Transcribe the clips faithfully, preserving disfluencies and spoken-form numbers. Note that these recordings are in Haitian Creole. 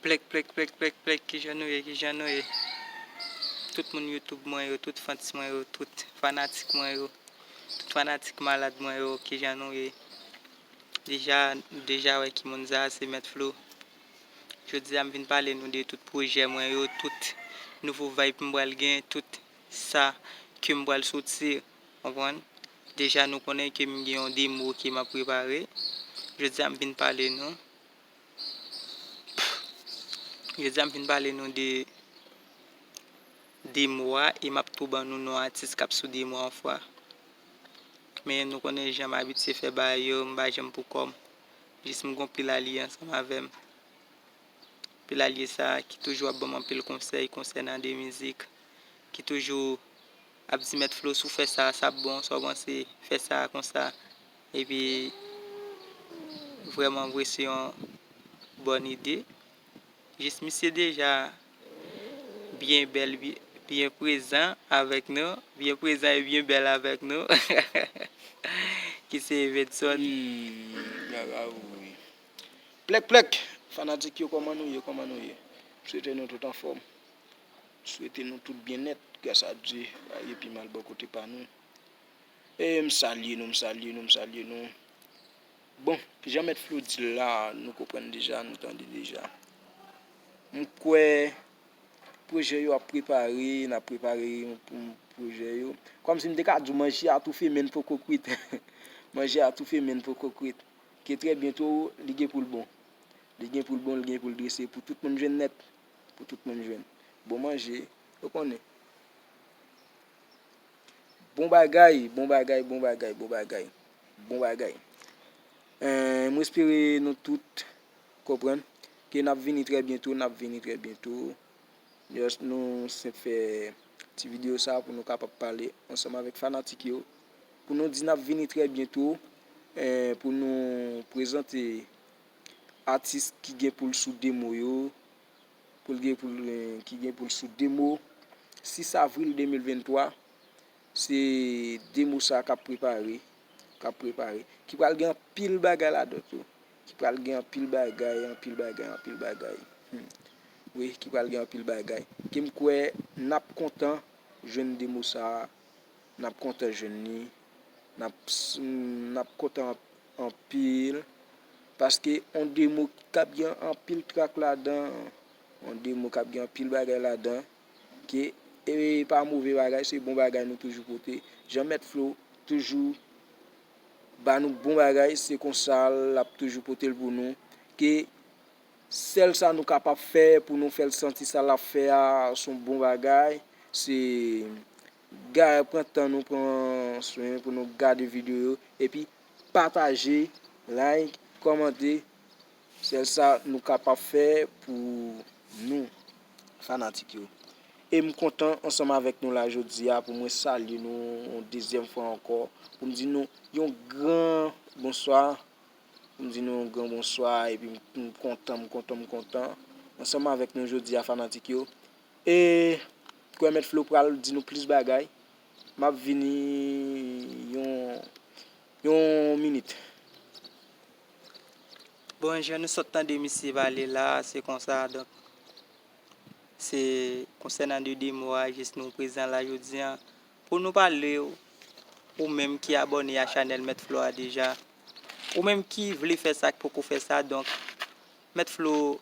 Plèk, plèk, plèk, plèk, plèk, kijan nou ye, kijan nou ye? Tout moun YouTube mwen yo, tout fans mwen yo, tout fanatik mwen yo, tout fanatik malad mwen yo, kijan nou ye? Deja, nou deja wè ki moun sa a, se Mèt Flo. Jodi a m vin pale nou de tout pwojè mwen yo, tout nouvo vibe m pral gen, tout sa ke m pral soti, konprann? Deja nou konnen ke m gen yon demo ke m ap prepare. Jodi a m vin pale nou. Jodi a m vin pale nou de demo a e m ap tou ban nou non atis k ap sou demo an fwa. Men nou konnen jan m abitye fè bagay yo, m pa janm pou kò m. Jis m gon pil alye ansanm avè m. Pil alye sa a ki toujou ap ban m anpil konsèy konsènan de mizik, ki toujou ap di Mèt Flo, si w fè sa, sa ap bon, sa w panse, fè sa konsa. Epi, vrèman vre, se yon bòn ide. Jis misye deja byen bèl, byen, byen prezan avèk nou, byen prezan e byen bèl avèk nou, ki se Evedson. Hmm, gaga wi. Plèk, plèk! Fanatik yo, kòman nou ye? Kòman nou ye? M swete nou tout anfòm. M swete nou tout byennèt, gras a Dye, pa gen pi mal bò kote pa nou. E m salye nou, m salye nou, m salye nou. Bon, jan Mèt Flo di l la, nou konprann deja, nou tande deja. M kwè pwojè yo ap prepare, n ap prepare pou pwojè yo. Kòmsi m te ka di w manje a toufe men l poko kwit. Manje a toufe men l poko kwit. Ke trè byento, li gen pou l bon. Li gen pou l bon, li gen pou l drese pou tout moun jwenn nèt. Pou tout moun jwenn. Bon manje, ou konnen. Bon bagay, bon bagay, bon bagay, bon bagay. Bon bagay. Eh, mwen espere nou tout konprann ke n ap vini trè byento, n ap vini trè byento. Just nou senp fè ti videyo sa pou nou kapab pale ansanm avèk fanatik yo. Pou nou di n ap vini trè byento, eh, pou nou prezante atis ki gen pou l sou demo yo, pou l gen pou l, eh, ki gen pou l sou demo sis avril de mil venntwa. Se demo sa k ap prepare, k ap prepare, ki pral gen anpil bagay ladan tou. Ki pral gen anpil bagay, anpil bagay, anpil bagay. Hmm. Wi, ki pral gen anpil bagay. Ke m kwè n ap kontan jwenn demo sa a, n ap kontan jwenn li, n ap, n ap kontan anpil, paske yon demo k ap gen anpil trak ladan, yon demo k ap gen anpil bagay ladan, ke e pa move bagay, se bon bagay nou toujou pote. Jan Mèt Flo toujou ba nou bon bagay, se konsa l ap toujou pote l pou nou. Ke sèl sa nou kapab fè pou nou fè l santi sa l ap fè a se yon bon bagay, se gade, pran tan nou pran swen pou nou gade videyo yo, epi pataje, like, kòmante. Sèl sa nou kapab fè pou nou, fanatik yo. E m kontan ansanm avèk nou la jodi a pou mwen salye nou yon dezyèm fwa ankò, pou m di nou yon gran bonswa, pou m di nou yon gran bonswa, epi m, m kontan, m kontan, m kontan ansanm avèk nou jodi a, fanatik yo. E kwè Mèt Flo pral di nou plis bagay. M ap vini yon, yon minit. Bon, jan nou sot tande misye pale la, se konsa, donk, se konsènan de demo a, jis nou prezan la jodi a, pou nou pale, ou menm ki abòne a chanèl Mèt Flo a deja, ou menm ki vle fè sa, k poko fè sa, donk, Mèt Flo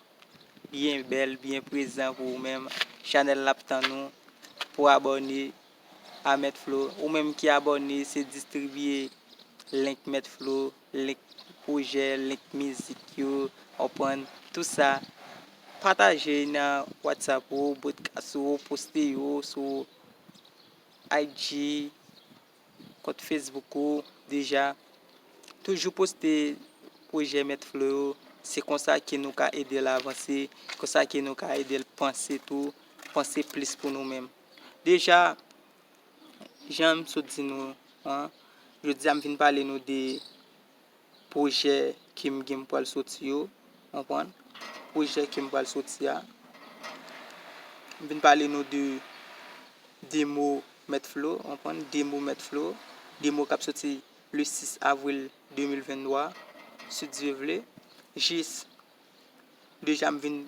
byen bèl, byen prezan pou ou menm. Chanèl la ap tann ou pou abòne a Mèt Flo. Ou menm ki abòne, se distribiye link Mèt Flo, link pwojè, link mizik yo, konprann, tou sa. Pataje nan WhatsApp ou, broadcast ou, poste yo sou I G, kont Facebook ou deja. Toujou poste pwojè Mèt Flo yo. Se konsa ke nou ka ede l avanse, konsa ke nou ka ede l panse tou, panse plis pou nou menm. Deja, jan m sot di nou an, jodi a m vin pale nou de pwojè ke m gen m pral soti yo, konprann? Pwojè ke m pral soti a. M vin pale nou de demo Mèt Flo, konprann? Demo Mèt Flo, demo k ap soti le sis avril de mil venntwa, si Dye vle. Jis, deja m vin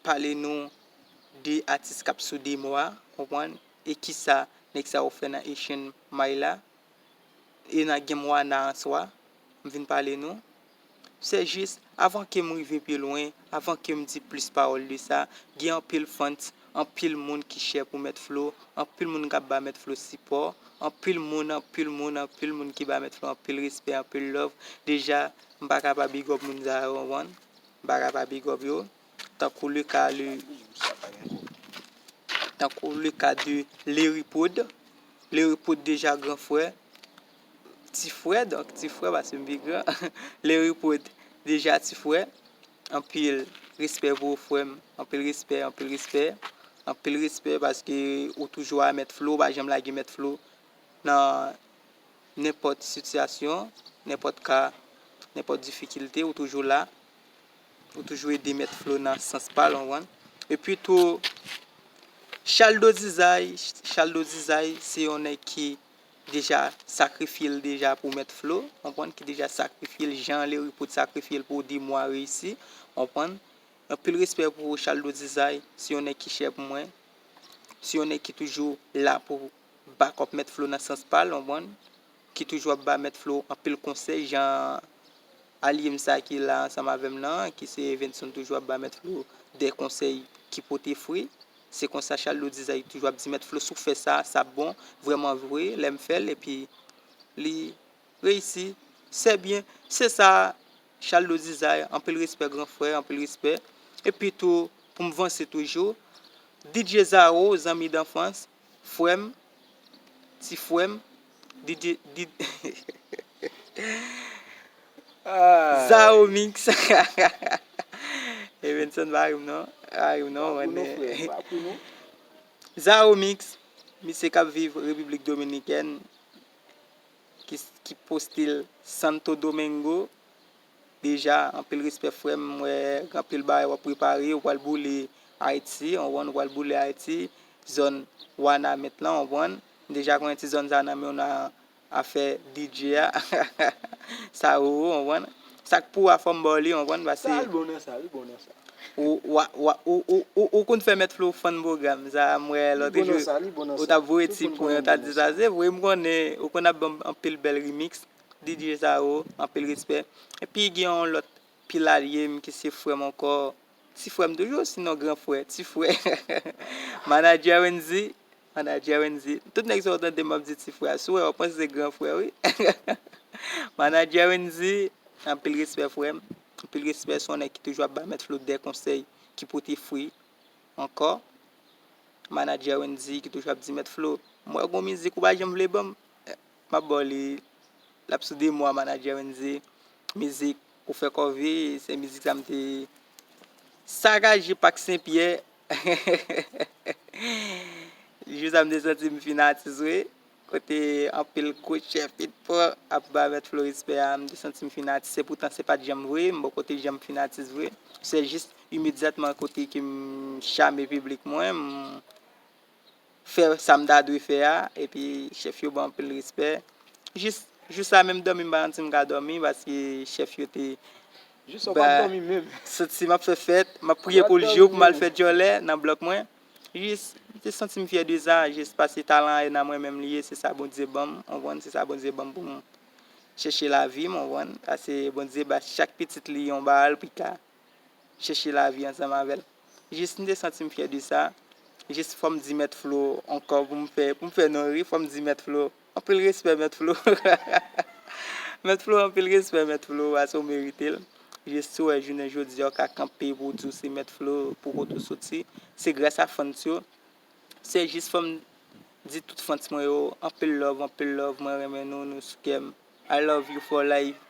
pale nou de atis k ap sou de mò a, konprann? E kisa nèg sa yo fè nan Asian May la, e nan Game Wana an swa, m vin pale nou. Se jis, avan ke m rive pi lwen, avan ke m di plis pawòl de sa, gen anpil fans, anpil moun ki chè pou Mèt Flo, anpil moun k ap ba Mèt Flo sipò, anpil moun, anpil moun, anpil moun ki ba Mèt Flo anpil respè, anpil love. Deja, m pa ka pa big up moun sa yo, konprann? M pa ka pa big up yo. Tankou le ka le, tankou le ka de Larry Prod. Larry Prod deja gran frè, ti frè, donk ti frè, paske m pi gran. Larry Prod deja ti frè. Anpil respè pou ou, frè m. Anpil respè, anpil respè. Anpil respè paske ou toujou a Mèt Flo, ou pa janm lage Mèt Flo nan nenpòt sitiyasyon, nenpòt ka, nenpòt difikilte, ou toujou la. Ou toujou ede Mèt Flo nan sans pa l, ou konprann? Epi tou, Chaldo Dizay, Chaldo Dizay, se yon nèg ki deja sakrifye l deja pou Mèt Flo, konprann, ki deja sakrifye l jan Larry Prod sakrifye l pou De Mwa reyisi, konprann. Anpil respè pou Chaldo Dizay, se yon nèg ki chè pou mwen, se yon nèg ki toujou la pou back up Mèt Flo nan sans pa l, konprann, ki toujou ap ba Mèt Flo anpil konsèy, jan alye m sa ki la ansanm avè m nan, ki se Evenson, toujou ap ba Mèt Flo de konsèy ki pote fwi. Se konsa Chaldo Dizay toujou ap di, Mèt Flo, si w fè sa, sa ap bon. Vrèman vre, lè m fè l, epi li reyisi. Se byen, se sa, Chaldo Dizay, anpil respè, gran frè, anpil respè. Epi tou, pou m vanse toujou, D J Zaro, zanmi danfans, frè m, ti frè m, D J, D-, Ah. Zaro Mix. Evenson pa ri m non. Pa ri m non, Pa pou nou, mwen. Frè, pa pou nou. Zaro Mix, misye k ap viv Repiblik Dominikèn, ki, ki poste l Santo Domingo. Deja, anpil respè frè m, m wè gen anpil bagay w ap prepare, ou pral boule Ayiti, ou konprann, ou pral boule Ayiti, zòn Wanament lan, ou konprann. M deja konnen ti zòn sa nan men w nan afè D J a. Sa ou, ou konprann. Sa k pou a fò m ba w li, ou konprann, paske Sa, li bon nan sa, li bon nan sa. Ou, wa, wa, ou, ou, ou, ou konn fè Mèt Flo fann pwogram. Sa, m wè lòt Li bon nan jou, sa, li bon nan ou sa. T ap voye Tout ti moun pwen, ou konnen ta li bon di nan sa, sa. Se vre, m konnen ou konn ap ban m anpil bèl remix. D J Zaro, anpil respè. Epi gen yon lòt pilalye m ki se frè m ankò. Ti frè m toujou, sinon gran frè, ti frè. Manadjè Wendy, manadjè Wendy. Tout nèg sa w tande m ap di ti frè a, si w wè, w ap panse se gran frè, wi. Manadjè Wendy, anpil respè, frè m. Anpil respè, se yon nèg ki toujou ap ba Mèt Flo de konsèy ki pote fwi ankò. Manadjè Wendy ki toujou ap di, Mèt Flo, m wè gon mizik ou pa janm vle ban m. M ap ba w li, l ap sou de mwa, Manadjè Wendy. Mizik ou fè kòve, se mizik sa m te sakaje Pak Senpyè. Jou sa m te santi m fin atis vre. Kote anpil gwo chèf it pran ap ba Mèt Flo respè a, m te santi m fin atis. Epoutan se pa t janm vre, m poko te janm fin atis vre. Se jis imedyatman kote ke m chame piblik mwen, m fè sa m ta dwe fè a, epi chèf yo ban anpil respè. Jis jou sa menm dòmi m pa santi m ka dòmi, paske chèf yo te Jis ou pa ba dòmi menm. Santi m ap fè fèt, m ap priye Ou pa pou l dòmi jou pou m al menm. Fè djòlè nan blòk mwen. Jis, m te santi m fyè de sa, jis paske talan an nan mwen menm li ye, se sa Bondye ban m, ou konprann, se sa Bondye ban m pou m chèche lavi m, ou konprann. Paske Bondye ba chak pitit li yon bagay pou l ka chèche lavi ansanm avè l. Jis m te santi m fyè de sa. Jis fò m di Mèt Flo ankò pou m fè, pou m fè nou ri, fò m di Mèt Flo. Anpil respè, Mèt Flo. Mèt Flo, anpil respè, Mèt Flo, paske w merite l. Jis si w wè jounen jodi a, w ka kanpe pou w di w se Mèt Flo, pou kote w soti. Se gras a fans yo. Se jis fò m di tout fans mwen yo, anpil love, anpil love, mwen renmen nou, nou sou kè m. I love you for life.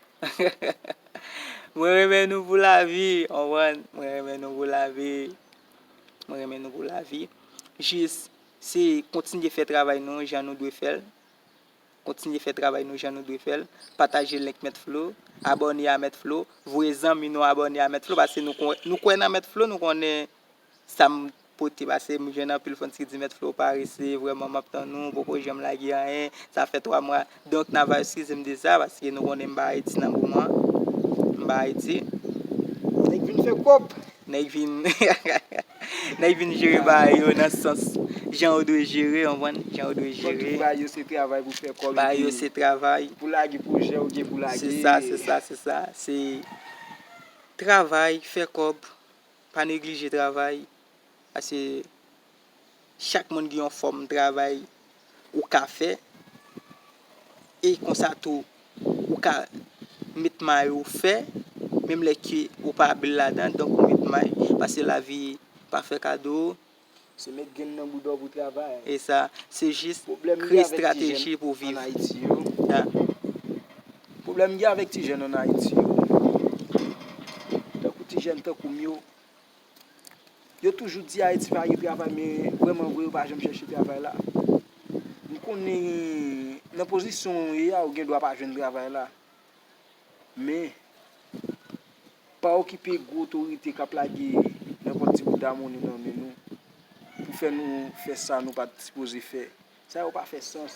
Mwen renmen nou pou lavi, konprann? Mwen renmen nou pou lavi. Mwen renmen nou pou lavi. Jis, se kontinye fè travay nou jan nou dwe fè l. Kontinye fè travay nou jan nou dwe fè l. Pataje link Mèt Flo. Abòne a Mèt Flo. Voye zanmi nou abòne a Mèt Flo. Paske nou kwè, nou kwè nan Mèt Flo. Nou konnen sa m pote, paske m jwenn anpil fans ki di, Mèt Flo parese, vrèman, m ap tann ou, poko janm lage anyen, sa fè twa mwa. Donk, n a va eskize m de sa, paske nou konnen m pa Ayiti nan moman. M pa Ayiti. Nèg vin fè kòb. nèg vin, nèg vin jere bagay yo nan sans jan yo dwe jere, w konprann? Jan yo dwe jere. Bagay yo se travay pou fè kòb. Bagay yo se travay. Pou lage pwojè ou gen pou lage. Se sa, se sa, se sa. Se travay, fè kòb, pa neglije travay. Paske chak moun gen yon fòm travay ou ka fè. E konsa tou, ou ka met may ou fè, menm lè ke ou pa abil ladan, donk ou met may, paske lavi pa fè kado. Se met grenn nan bouda w pou travay. E sa, se jis kreye estrateji pou viv. Pwoblèm ki avèk ti jèn ann Ayiti yo. Pwoblèm ki avèk ti jèn ann Ayiti yo. Tankou ti jèn tankou m yo, yo toujou di Ayiti pa gen travay, men vrèman vre, yo pa janm chèche travay la. M konnen nan pozisyon w ye a, ou gen dwa pa jwenn travay la. Men, pa okipe gwo otorite k ap lage nenpòt ti bouda monnen nan men nou pou fè nou fè sa nou pa t sipoze fè. Sa yo pa fè sans.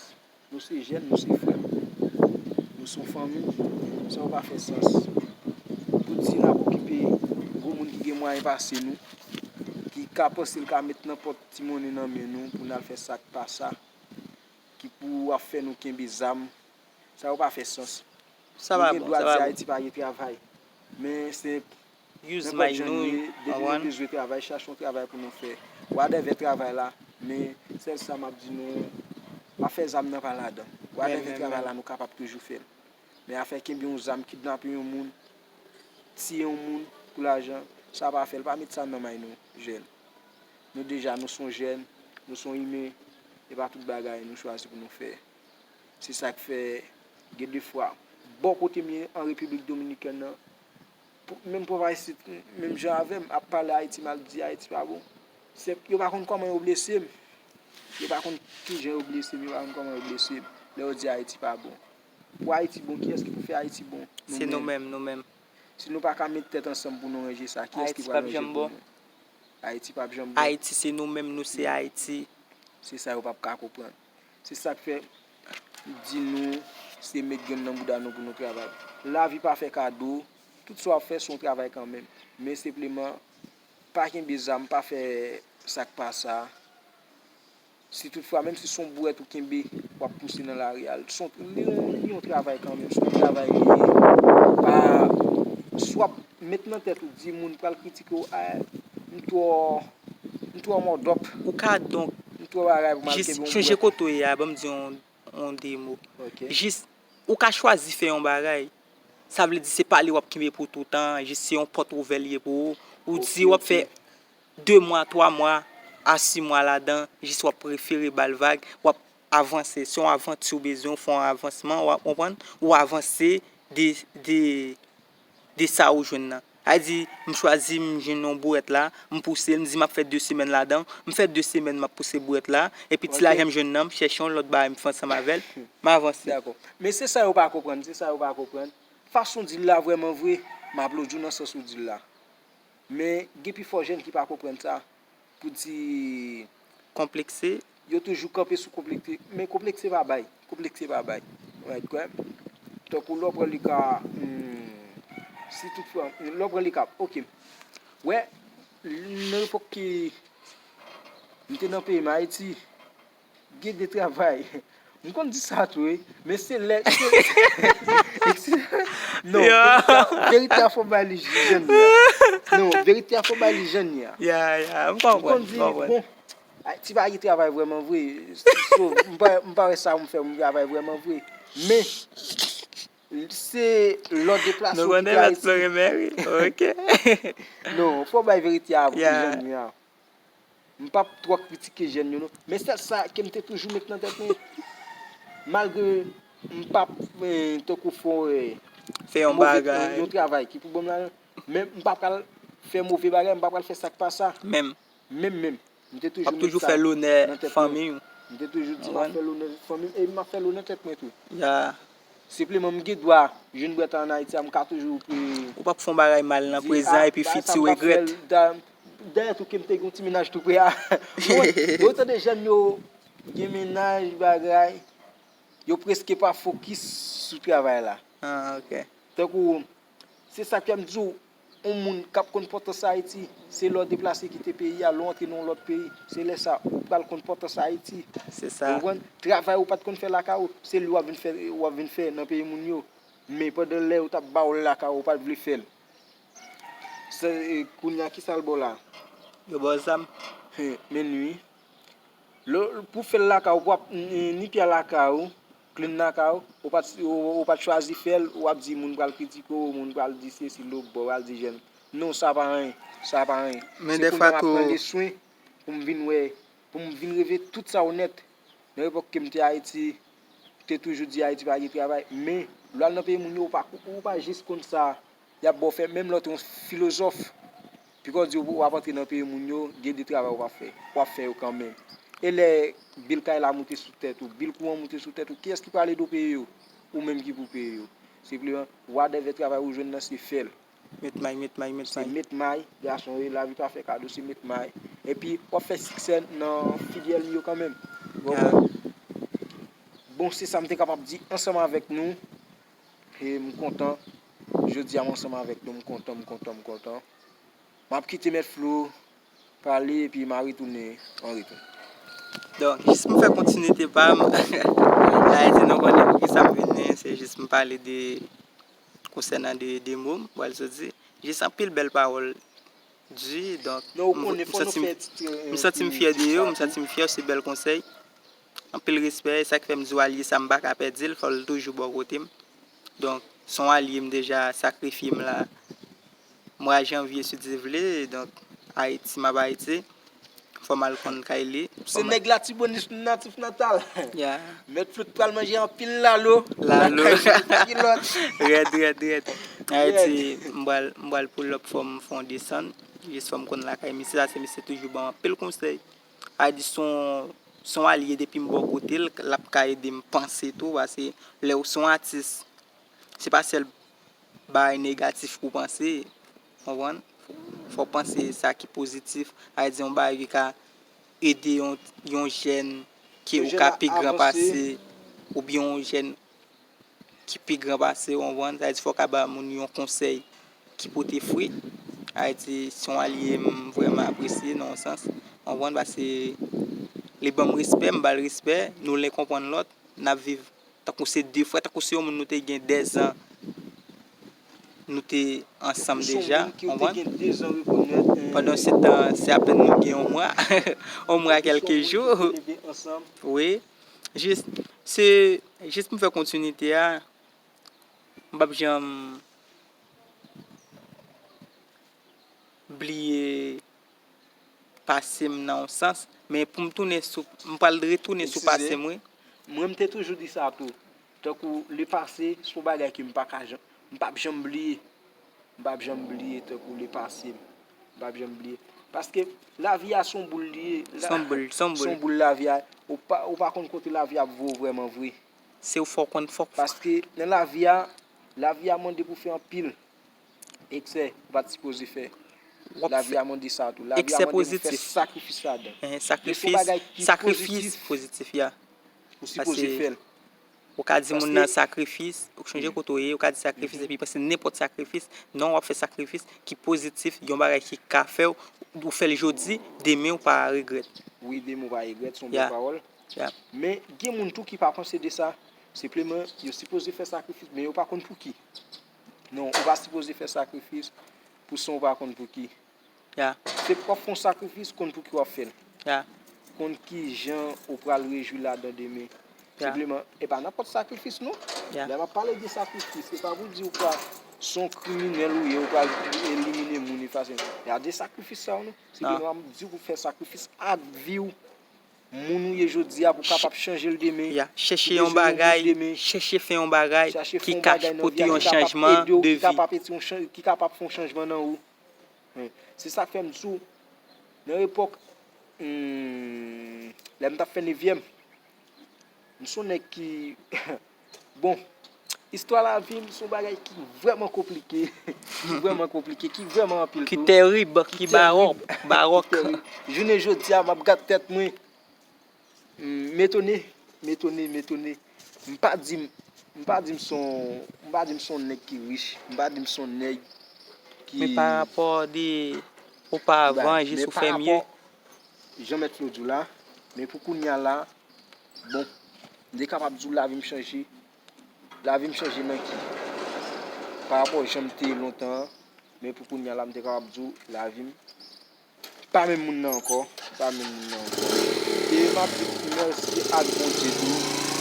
Nou se jèn, nou se frè. Nou se yon fanmi. Sa yo pa fè sans. Pou di n ap okipe gwo moun ki gen mwayen pase nou, ki ka panse l ka met nenpòt ti monnen nan men nou pou n al fè sa k pa sa, ki pou ap fè nou kenbe zam. Sa yo pa fè sans. Sa pa bon, sa pa bon. Nou gen dwa di Ayiti pa gen travay. Men se nenpòt jan nou ye, depi nou bezwen travay, chache yon travay pou nou fè. Wadèvè travay la, men sèl sa m ap di nou, afè zam nan pa ladan. Wadèvè travay la, nou kapab toujou fè l. Men afè kenbe yon zam, kidnape yon moun, tiye yon moun pou lajan, sa pa fè l. Pa met sa nan may nou, jèn. Nou deja, nou se yon jèn, nou se yon imen, e pa tout bagay nou chwazi pou nou fè. Se sa k fè, gen de fwa, bò kote m ye an Repiblik Dominikèn nan, pou, menm pwòp Ayiti, menm jan avè m, ap pale Ayiti mal, di Ayiti pa bon. Se, yo pa konn kòman yo blese m. Yo pa konn kijan yo blese m, yo pa konn kòman yo blese m. Lè yo di Ayiti pa bon. Pou Ayiti bon, kiyès ki pou fè Ayiti bon? Se nou menm, nou menm. Si nou pa ka met tèt ansanm pou nou ranje sa, kiyès ki pral ranje pou nou? Ayiti p ap janm bon. Ayiti se nou menm, nou se Ayiti. Se sa yo p ap ka konprann. Se sa k fè m di nou, se met grenn nan bouda nou pou nou travay. Lavi pa fè kado, tout sa w ap fè se yon travay kanmenm. Men senpleman, pa kenbe zam, pa fè sa k pa sa. Si toutfwa, menm si se yon bwèt ou kenbe, w ap pouse nan lari a, se yon, li yon, li yon travay kanmenm, se yon travay li ye. Pa, si w ap met nan tèt ou, di moun pral kritike w, a, m twò, m twò mòdòp. Ou ka donk, m twò bagay pou m al kenbe yon bwèt. Jis chonje kote w ye a, ban m di yon, yon de mo. Ok. Jis, ou ka chwazi fè yon bagay. Sa vle di se pa li w ap kenbe pou toutan, jis se yon pòt ouvè li ye pou ou. Ou di w ap fè de mwa, twa mwa, a sis mwa ladan, jis w ap prefere ba l vag, w ap avanse. Se yon avanti w bezwen, w fè yon avansman, w ap konprann, ou avanse de, de, de sa ou jwenn nan. Sa di, m chwazi, m jwenn yon bwèt la, m pouse l, m di m ap fè de semèn ladan, m fè de semèn m ap pouse bwèt la, epi ti lajan m jwenn nan, m chèche yon lòt bagay, m fè ansanm avè l, m avanse. Dakò. Men se sa yo pa konprann, se sa yo pa konprann. Fason w di l la vrèman vre, m aplodi w nan sans ou di l la. Men gen pifò jèn ki pa konprann sa. Pou di konplekse. Yo toujou kanpe sou konplekse. Men konplekse pa bay. Konplekse pa bay. Right, kwè. Tankou lè w pran le ka, hmm, si toutfwa, lè w pran le ka, ok. Wè, nan epòk ki m te nan peyi m, Ayiti, gen de travay. M konn di sa tou, wi. Men se lè, se, non, verite a, verite a fò bay li jèn li a. Non, verite a fò bay li jèn li a. Ya, ya, m konprann, m konprann. M konn di, bon, Ayiti pa gen travay vrèman vre. So, m pa, m pa wè sa pou m fè pou m travay vrèman vre. Men, se lè w deplase w kite Ayiti. Nou konnen lòt plen remè, wi. Ok. Non, fò bay verite a pou jèn li a. M p ap twò kritike jèn yo non. Men sèl sa ke m te toujou met nan tèt mwen, malgre m p ap, eh, tankou fè, eh, fè yon move, bagay, yon travay ki pou ban m lajan, men m pa pral fè move bagay, m pa pral fè sa k pa sa. Menm. Menm, menm. M te toujou met sa nan tèt mwen. W ap toujou fè lonè fanmi w. M te toujou di m ap fè lonè fanmi m e m ap fè lonè tèt mwen tou. Ya. Senpleman, m gen dwa jwenn bwèt la ann Ayiti a, m ka toujou, eh, ou p ap fè yon bagay mal nan prezan epi fiti w regrèt. Dayè tou ke m te gen yon ti mennaj tou pre a. Ou wè, ou tande jèn yo gen mennaj, bagay, yo prèske pa fokis sou travay la. Ah, ok. Tankou, se sa k fè m di w, yon moun k ap konn pòtans Ayiti, se lè w deplase kite peyi a, lè w antre nan yon lòt peyi, se lè sa ou pral konn pòtans Ayiti. Se sa. Ou konprann? Travay ou pa t konn fè lakay ou, se li w ap vin fè, w ap vin fè nan peyi moun yo. Men pandan lè yo t ap ba w l lakay ou, ou pa t vle fè l. Se, e, kounye a, ki sa l ba w la? Yo ba w zam. Hen, men wi. Lè, pou fè l lakay ou, pou ap, ni, ni pya lakay ou, clean lakay ou, ou pa t, ou, ou pa t chwazi fè l, w ap di moun pral kritike w, moun pral di sesi, lòt bò, pral di jèn. Non, sa pa anyen, sa pa anyen. Men se dèfwa kounye a m ap tou pran de swen pou m vin wè, pou m vin reve tout sa w nèt. Nan epòk ke m te Ayiti, m te toujou di Ayiti pa gen travay. Men, lè w al nan peyi moun yo, ou pa, ou pa jis konn sa y ap ba w fè. Menm lè w te yon filozòf, piga w di w ap antre nan peyi moun yo, gen de travay ou pa fè. W ap fè yo kanmenm. E lè bil kay la moute sou tèt ou, bil kouran moute sou tèt ou, kiyès ki pral ede w peye yo? Ou menm ki pou peye yo. Senpleman, whatever travay ou jwenn nan, se fè l. Met may, met may, met may. Se met may, gason, e lavi pa fè kado, se met may. Epi, w ap fè siksè nan filyè l yo kanmenm. Ou konprann? Bon, se sa m te kapab di ansanm avèk nou. E m kontan. Jodi a, m ansanm avèk nou. M kontan, m kontan, m kontan. M ap kite Mèt Flo pale, epi m a retounen an retou. Donk, jis pou m fè kontinite pa m, Ayiti, nou konnen poukisa m vini, se jis m pale de, konsènan de, de mo m pral soti. Jis anpil bèl pawòl di, donk, non, ou m, konnen, m fò nou santi m, fè ti, euh, m santi m ti, fyè de ti yo, sa m tou. Santi m fyè, se bèl konsèy. Anpil respè, e sa k fè m di w alye sa m pa ka pèdi l, fò l toujou bò kote m. Donk, se yon alye m deja sakrifye m la. Mwa janvye, si Dye vle, donk, Ayiti, m ap Ayiti. Fò m al konn kay li. Se nèg Latibonit natif natal. Ya. Mèt Flo t pral manje anpil lalo. Lalo. Lakay li, pa gen lòt. Rèd, rèd, rèd. Rèd. Ayiti, m pral, m pral pull up, fò m fè yon desann. Jis fò m konn lakay misye, sa se misye toujou ban m anpil konsèy. A di se yon, se yon alye depi m bò kote l, l ap ka ede m panse tou, paske lè w se yon atis, se pa sèl bagay negatif pou w panse, konprann? Fò w panse sa ki pozitif, a di yon bagay ki ka ede yon, yon jèn ke ou ka pi gran pase, oubyen yon jèn ki pi gran pase w, konprann? Sa vle di fò w ka ba moun yon konsèy ki pote fwi. Ayiti, se yon alye m vrèman apresye nan yon sans, konprann? Paske li ban m respè, m ba l respè, nou len konprann lòt, n ap viv tankou se de frè, tankou se yon moun nou te gen dèzan, nou te ansanm deja, konprann? Pandan se tan, se apèn nou gen yon mwa, yon mwa kèlke jou. Wi. Jis, se, jis pou m fè kontinite a, m p ap janm bliye pase m nan yon sans, men pou m tounen sou, m pral retounen sou pase m, wi. Mwen, m te toujou di sa tou. Tankou le pase, se yon bagay ke m pa ka janm, m p ap janm bliye. M p ap janm bliye tankou le pase m. M p ap janm bliye. Paske lavi a se yon boul li ye. Se yon boul, se yon boul. Se yon boul lavi a. Ou pa, ou pa konn kote lavi a ap voye w vrèman vre. Se ou fò konn fòk. Paske nan lavi a, lavi a mande pou fè anpil eksè, ou pa t sipoze fè. Lavi a mande sa tou. Lavi a mande pou fè sakrifis ladan. Eksè pozitif. Sakrifis, sakrifis pozitif, ya. Ou sipoze fè l. Ou ka di moun nan sakrifis, ou chanje kote w ye, ou ka di sakrifis, epi panse nenpòt sakrifis. Non, w ap fè sakrifis ki pozitif, yon bagay ki ka fè w, ou fè l jodi, demen ou pa regrèt. Wi, demen ou pa regrèt, se yon bèl pawòl. Men, gen moun tou ki pa panse de sa. Senpleman, yo sipoze fè sakrifis, men yo pa konn pou ki. Non, ou pa sipoze fè sakrifis pou san ou pa konn pou ki. Ya. Se pou w ap fè yon sakrifis, konn pou ki w ap fè l. Ya. Konn ki jan ou pral rejwi ladan demen. Ya. Senpleman, e pa nenpòt sakrifis, non. Ya. Lè m ap pale de sakrifis, se pa pou di ou pral se yon kriminèl ou ye, ou pral elimine moun, efase. Y a de sakrifis sa yo, non. Senpleman, m ap di w pou fè sakrifis ak vi w. Moun ou ye jodi a pou kapab chanje l demen. Ya, chèche yon bagay, chèche fè yon bagay ki ka pote yon chanjman de vi. Ki kapab fè yon chanjman nan ou. Se sa k fè m di w, nan epòk, hmm, lè m t ap fè nevyèm, m se yon nèg ki, bon, istwa lavi m se yon bagay ki vrèman konplike, ki vrèman konplike, ki vrèman anpil tou. Ki tèrib, ki baròk, ki tèrib. Jounen jodi a, m ap gad tèt mwen, m etone, m etone, m etone. M pa di m, m pa di m se yon, m pa di m se yon nèg ki rich, m pa di m se yon nèg Men pa rapò de opavan, jis ou fè mye. Jan Mèt Flo di w la, men pou kounye a la, bon, m te kapab di w lavi m chanje. Lavi m chanje nan ki? Pa rapò jan m te ye lontan an, men pou kounye a la, m te kapab di w lavi m pa menm moun nan ankò, pa menm moun nan ankò. E m ap di mèsi ak Bondye tou,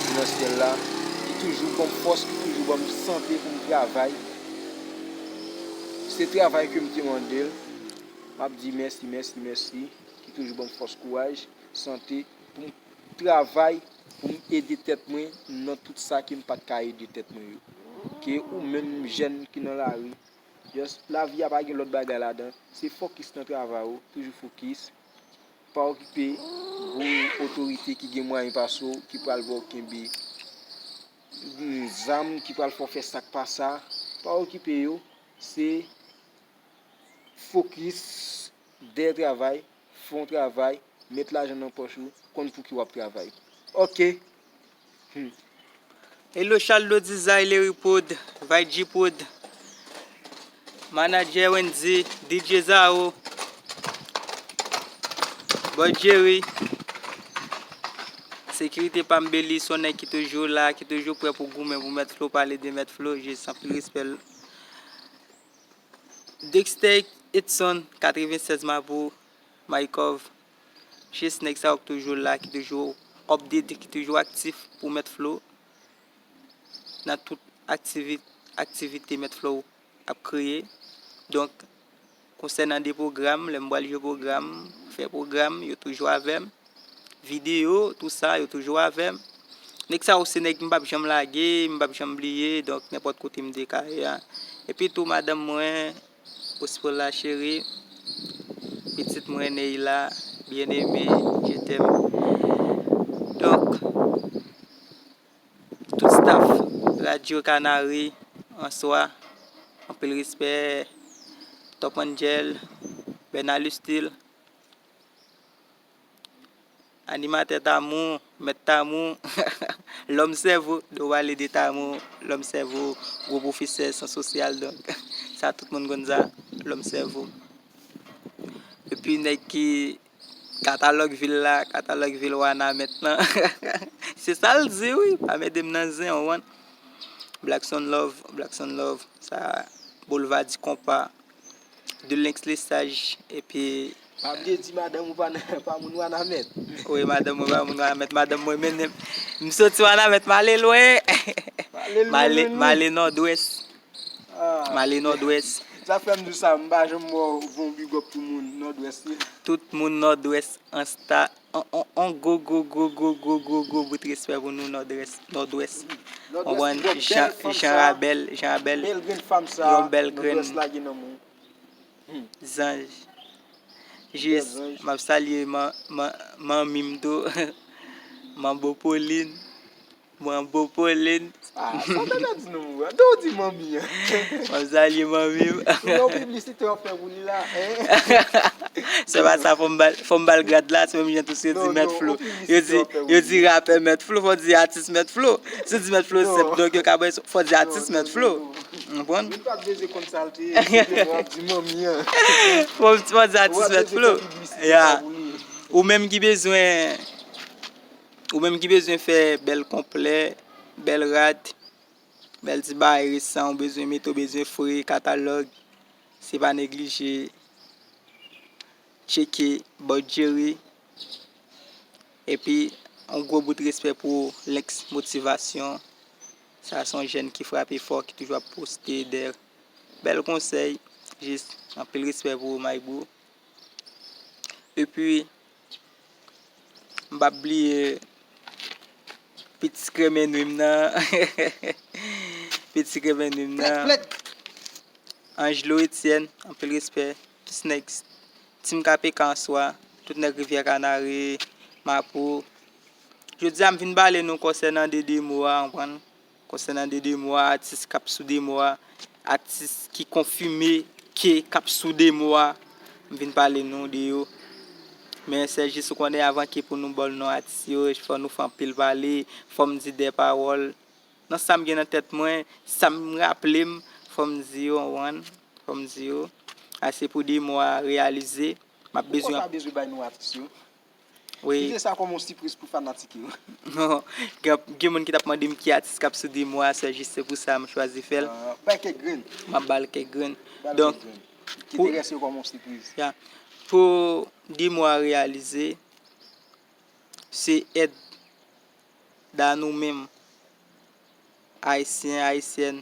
ki nan syèl la, ki toujou ban m fòs, ki toujou ban m sante pou m travay. Se travay ke m te mande l. M ap di mèsi, mèsi, mèsi, ki toujou ban m fòs, kouraj, sante, pou m travay, pou m ede tèt mwen nan tout sa ke m pa t ka ede tèt mwen yo. Ke ou menm jèn ki nan lari, just, lavi a pa gen lòt bagay ladan, se fokis nan travay ou, toujou fokis. Pa okipe gwo otorite ki gen mwayen pase w, ki pral ba w kenbe zam, ki pral fè w fè sa k pa sa. Pa okipe yo, se fokis dèyè travay, fè yon travay, met lajan nan pòch ou, konn pou ki w ap travay. Ok. Hmm. Hello Charles Dodizay, Larry Prod, Vay G Prod, Manadjè Wendy, D J Zao, Boy Jerry, Sekirite pa m Beli, se yon nèg ki toujou la, ki toujou prè pou goumen pou Mèt Flo, pale de Mèt Flo, jis anpil respè. Dexter Edson, katrevensèz Mapou, Maïkov, jis nèg sa yo k toujou la, ki toujou update, ki toujou aktif pou Mèt Flo nan tout aktivi-, aktivite Mèt Flo ap kreye. Donk, konsènan de pwogram, lè m pral jwe pwogram, fè pwogram, yo toujou avè m. Videyo, tou sa, yo toujou avè m. Nèg sa yo se nèg m p ap janm lage, m p ap janm bliye, donk nenpòt kote m te ka ye a. Epi tou madanm mwen, Ospola cheri, pitit mwen Neila, bien aimé, je t'aime. Donk, tout staff Radio Canari an swa, anpil respè, Top Angel, Bernard Lustil, animatè Tamou, mèt Tamou, lòm sèvo, nou pale de Tamou, lòm sèvo, gwo pwofesè syans sosyal, donk, sa tout moun konn sa, lòm sèvo. Epi nèg ki katalòg vil la, katalòg vil Wanament lan. Se sa l di wi, pa mete m nan zen, w konprann? Blackson Love, Blackson Love, sa Boulevard du Compas, de Links Lesage, epi pa bliye di madanm ou pa nan, pa moun Wanament. Wi, madanm mwen pa moun Wanament, madanm mwen mennen m. M soti Wanament, m ale lwen. M ale, m ale Nòdwès. Ah. M ale Nòdwès. Sa fè m di sa, m pa janm wè w fè yon big up pou moun Nòdwès li. Tout moun Nòdwès an sta, on, on, on gwo, gwo, gwo bout respè pou nou Nòdwès, Nòdwès. Nòdwès, yon bèl fanm sa, Jan Rabèl, Jan Rabèl, bèl grenn fanm sa, yon bèl grenn Nòdwès lage nan men w. Hmm. Zanj. Jis, m ap salye man, man, manmi m tou. Manbo Pauline. Manbo Pauline. Ah, sa w ta ka di non, mwen. Tou di manmi an. M ap salye manmi m. Ou nan piblisite w ap fè pou li la, hein? Se pa sa, fò m ba l, fò m ba l grad la, se menm jan tou si yo di Mèt Flo. Yo di, yo di rapè Mèt Flo, fò di atis Mèt Flo. Si yo di Mèt Flo, se, donk yo ka bay, fò di atis Mèt Flo. Ou konprann? Moun pa t bezwen konn sa l te ye, se w ap di manmi an. Fò, fò di atis Mèt Flo. Ya. Ou menm ki bezwen, ou menm ki bezwen fè bèl konplè, bèl rad, bèl ti bagay resan, ou bezwen mete, ou bezwen fre katalòg, se pa neglije tcheke Boy Jerry. Epi, yon gwo bout respè pou Links Motivasyon. Sa se yon jèn ki frape fò, ki toujou ap poste de bèl konsèy. Jis anpil respè pou ou, my bro. Epi, m p ap bliye pitit kremen nwi m nan. Pitit kremen nwi m nan. Angelo Etienne, anpil respè. Tout nèg Team K P K an swa, tout nèg Rivyè Kanari, Mapou. Jodi a, m vin pale nou konsènan de de mo a, konprann? Konsènan de de mo a, atis k ap sou de mo a, atis ki konfime ke k ap sou de mo a, m vin pale nou de yo. Men sè jis ou konnen avan ke pou nou ba w non atis yo, fò nou fè anpil pale, fò m di de pawòl. Nan sa m gen nan tèt mwen, sa m raple m, fò m di yo, w konprann? Fò m di yo, ase pou de mwa reyalize. M ap bezwen. Ou pa bezwen bay non atis yo. Wi. Kite sa kòm yon sipriz pou fanatik yo. Non, gen, gen moun ki t ap mande m ki atis k ap sou de mwa, se jis se pou sa m chwazi fè l. Ah, bay kèk grenn. M ap ba l kèk grenn. Ba l kèk grenn. Kite rès yo kòm yon sipriz. Ya. Pou de mwa reyalize, se èd da nou menm, Ayisyen, Ayisyèn,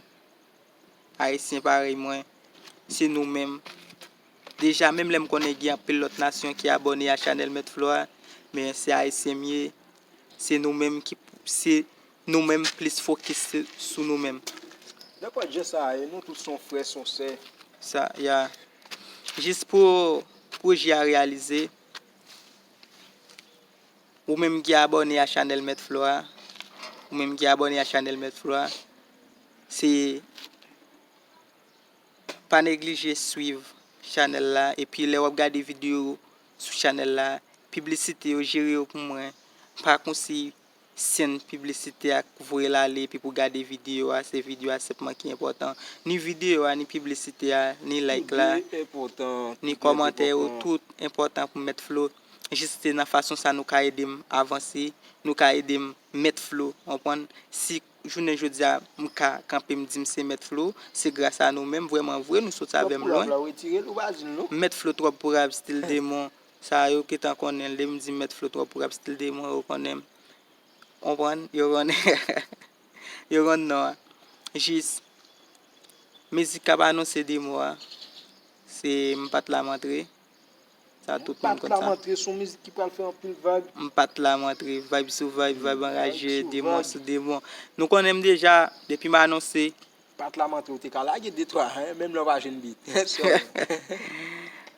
Ayisyen parèy mwen, se nou menm. Deja, menm lè m konnen gen anpil lòt nasyon ki abòne a chanèl Mèt Flo a, men se Ayisyen m ye, se nou menm ki, se nou menm plis fokis sou nou menm. Dakò, jan sa a ye, nou tout se yon frè, se yon sè. Sa, ya. Jis pou pwojè a reyalize, ou menm ki abòne a chanèl Mèt Flo a, ou menm ki abòne a chanèl Mèt Flo a, se pa neglije swiv chanèl la, epi lè w ap gade videyo sou chanèl la, piblisite yo jere yo pou mwen, pa konsi send piblisite ak voye l ale, epi pou gade videyo a, se videyo a senpman ki enpòtan. Ni videyo a, ni piblisite a, ni like la, ni kòmantè yo, tout enpòtan pou Mèt Flo. Jis se nan fason sa nou ka ede m avanse, nou ka ede m Mèt Flo, w konprann? Si jounen jodi a, m ka kanpe m di m se Mèt Flo, se gras a nou menm, vrèman vre, nou sot avè m lwen. Mèt Flo twòp pou rap, stil demon. Sa yo gentan konnen l, depi m di Mèt Flo twòp pou rap, stil demon, yo konnen m. Konprann? Yo konnen, yo konn non an. Jis, mizik k ap anonse de mwa, se M pa t la m antre. Sa tout moun konn sa. M pa t la m antre, se yon mizik ki pral fè anpil vag. M pa t la m antre, vag sou vag, vag anraje, demon sou demon. Nou konnen m deja, depi m anonse. M pa t la m antre, ou te ka lage de twa, hein, menm lè w pa jwenn beat. Sorry.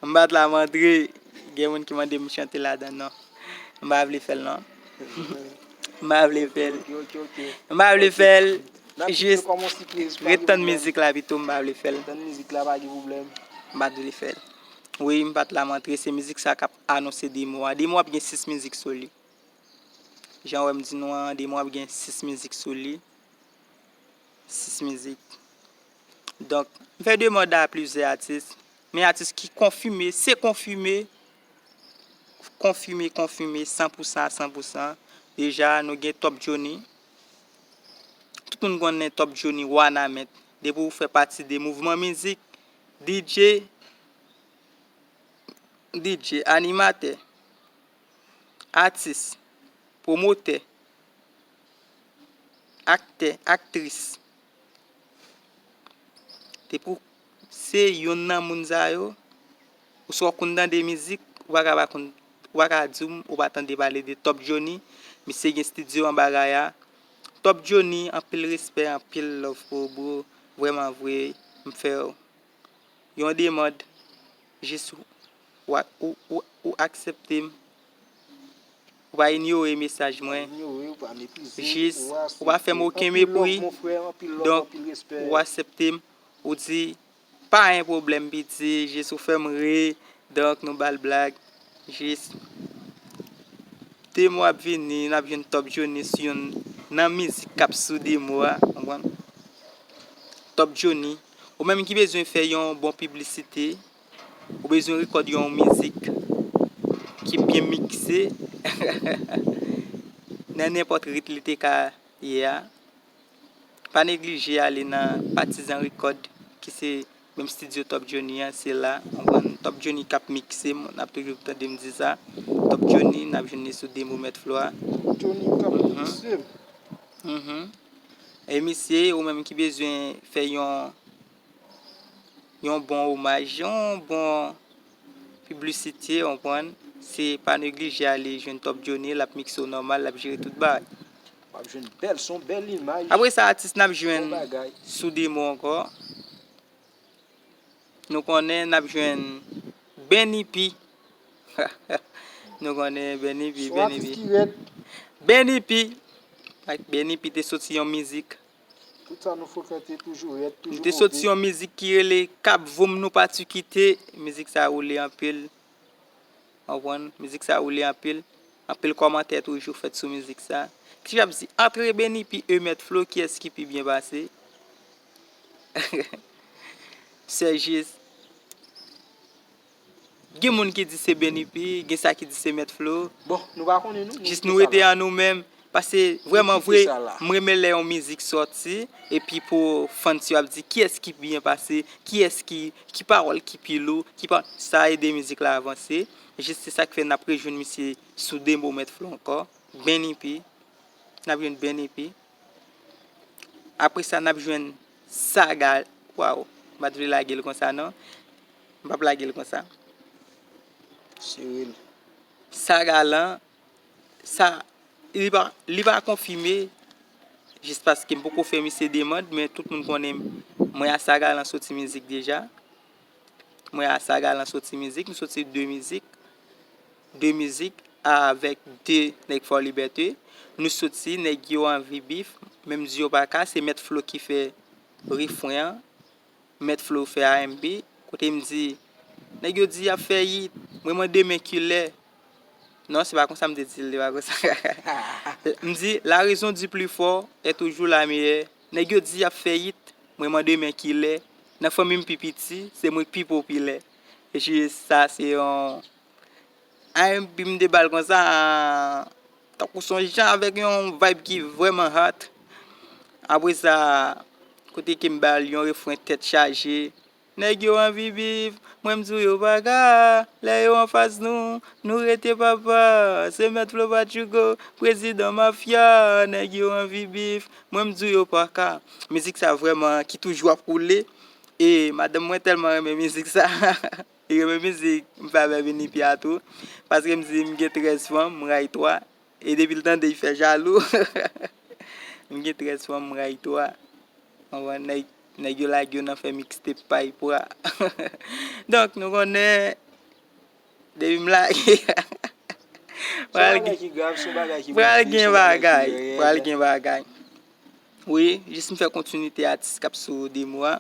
M pa t la m antre, gen moun ki mande m chante ladan, non. M pa vle fè l, non. M pa vle fè l. Ok, ok, ok. M pa vle fè l. Jis ret tann mizik la pito, m pa vle fè l. Tann mizik la, pa gen pwoblèm. M pa t vle fè l. Wi, M pa t la m antre, se mizik sa k ap anonse de mwa. De mwa ap gen sis mizik sou li. Jan w wè m di nou an, de mwa ap gen sis mizik sou li. Sis mizik. Donk, m fè demande a plizyè atis, men atis ki konfime, se konfime, konfime, konfime, san pou san a san pou san. Deja, nou gen Top Johnny. Tout moun konnen Top Johnny, Wanament. Depi w fè pati de mouvman mizik, D J, D J, animatè, atis, pwomotè, aktè, aktris. Depi w se yonn nan moun sa yo, oswa w konn tande mizik, ou pa ka pa konn, ou pa ka di m ou pa tande pale de Top Johnny. Misye gen estidyo anba kay a. Top Johnny, anpil respè, anpil love pou ou, bro. Vrèman vre, m fè w yon demann, jis ou, ou, ou, ou, ou aksepte m. Ou pa inyore mesaj mwen. Jis, ou pa fè m okenn mepri. Donk, ou aksepte m. Ou di, pa gen pwoblèm, piti. Jis ou fè m ri. Donk, nou ba l blag. Jis de mwa ap vini, n ap jwenn Top Johnny sou yonn nan mizik k ap sou de mwa, konprann? Top Johnny, ou menm ki bezwen fè yon bon piblisite, ou bezwen rekòd yon mizik ki byen mikse, nan nenpòt rit li te ka ye a. Pa neglije ale nan Patizan Record, ki se menm estidyo Top Johnny an, se la, w konprann, Top Johnny k ap mikse, n ap toujou tande m di sa. Top Johnny, n ap jwenn li sou demo Mèt Flo a. Top Johnny k ap mikse. Mhm. E misye, ou menm ki bezwen fè yon, yon bon omaj, yon bon piblisite, w konprann, se pa neglije ale jwenn Top Johnny, l ap mikse w nòmal, l ap jere tout bagay. W ap jwenn bèl son, bèl imaj. Apre sa, atis n ap jwenn sou demo ankò. Nou konnen n ap jwenn Benny P. Nou konnen Benny P, Benny P. Benny P. Benny P te soti yon mizik. Tout sa nou frekante toujou rèd, toujou monte. Li te soti yon mizik ki rele K ap Voum Nou Pa Tu Kite. Mizik sa woule anpil. Konprann? Mizik sa woule anpil. Anpil kòmantè toujou fèt sou mizik sa. Ki ap di, antre Benny P e Mèt Flo, kiyès ki pi byen pase? Se jis, gen moun ki di se Benny P, gen sa ki di se Mèt Flo. Bon, nou pa konnen nou. Jis nou rete an nou menm. Paske vrèman vre, m renmen lè yon mizik sòti, epi pou fans yo ap di kiyès ki byen pase, kiyès ki, ki pawòl ki pi lou, ki pa, sa ede mizik la avanse. Jis se sa k fè n ap rejwenn misye sou de mo Mèt Flo ankò. Benny P. N ap jwenn Benny P. Apre sa, n ap jwenn Saga. Waw, m pa t vle lage l konsa non. M p ap lage l konsa. Sere l. Saga lan, sa, li pa, li pa konfime, jis paske m poko fè misye demann, men tout moun konnen mwen a Saga lan soti mizik deja. Mwen a Saga lan soti mizik, nou soti de mizik. De mizik avèk de nèg Fò Libète. Nou soti, nèg yo anvi bif, men m di yo pa ka, se Mèt Flo ki fè refren an. Mèt Flo fè R and B, kote m di, nèg yo di y ap fè yit, mwen mande men kilè. Non, se pa konsa m te di l, se pa konsa. M di, la raison du plus fort est toujours la meilleure. Nèg yo di y ap fè yit, mwen mande men kilè. Nan fanmi m pi piti, se mwen k pi popilè. Jis sa, se yon R and B m te ba l konsa, tankou se yon jan avèk yon vibe ki vrèman hot. Apre sa, kote ke m ba l yon refren tèt chaje. Nèg yo anvi bif, mwen m di w yo pa ka, lè yo anfas nou, nou rete papa, se Mèt Flo Patchougo, prezidan mafya, nèg yo anvi bif, mwen m di w yo pa ka. Mizik sa vrèman ki toujou ap woule, e madanm mwen tèlman renmen mizik sa. Li renmen mizik m fè avè Benny P a tou. Paske m di m gen trèz fanm, m ray twa. E depi l tande, li fè jalou. M gen trèz fanm, m ray twa. Konprann? Nèg, nèg yo lage yo nan fè mixtape pay pra. Donk, nou konnen, depi m lage. Pral gen bagay. Pral gen bagay. Wi, jis m fè kontinite atis k ap sou demo a.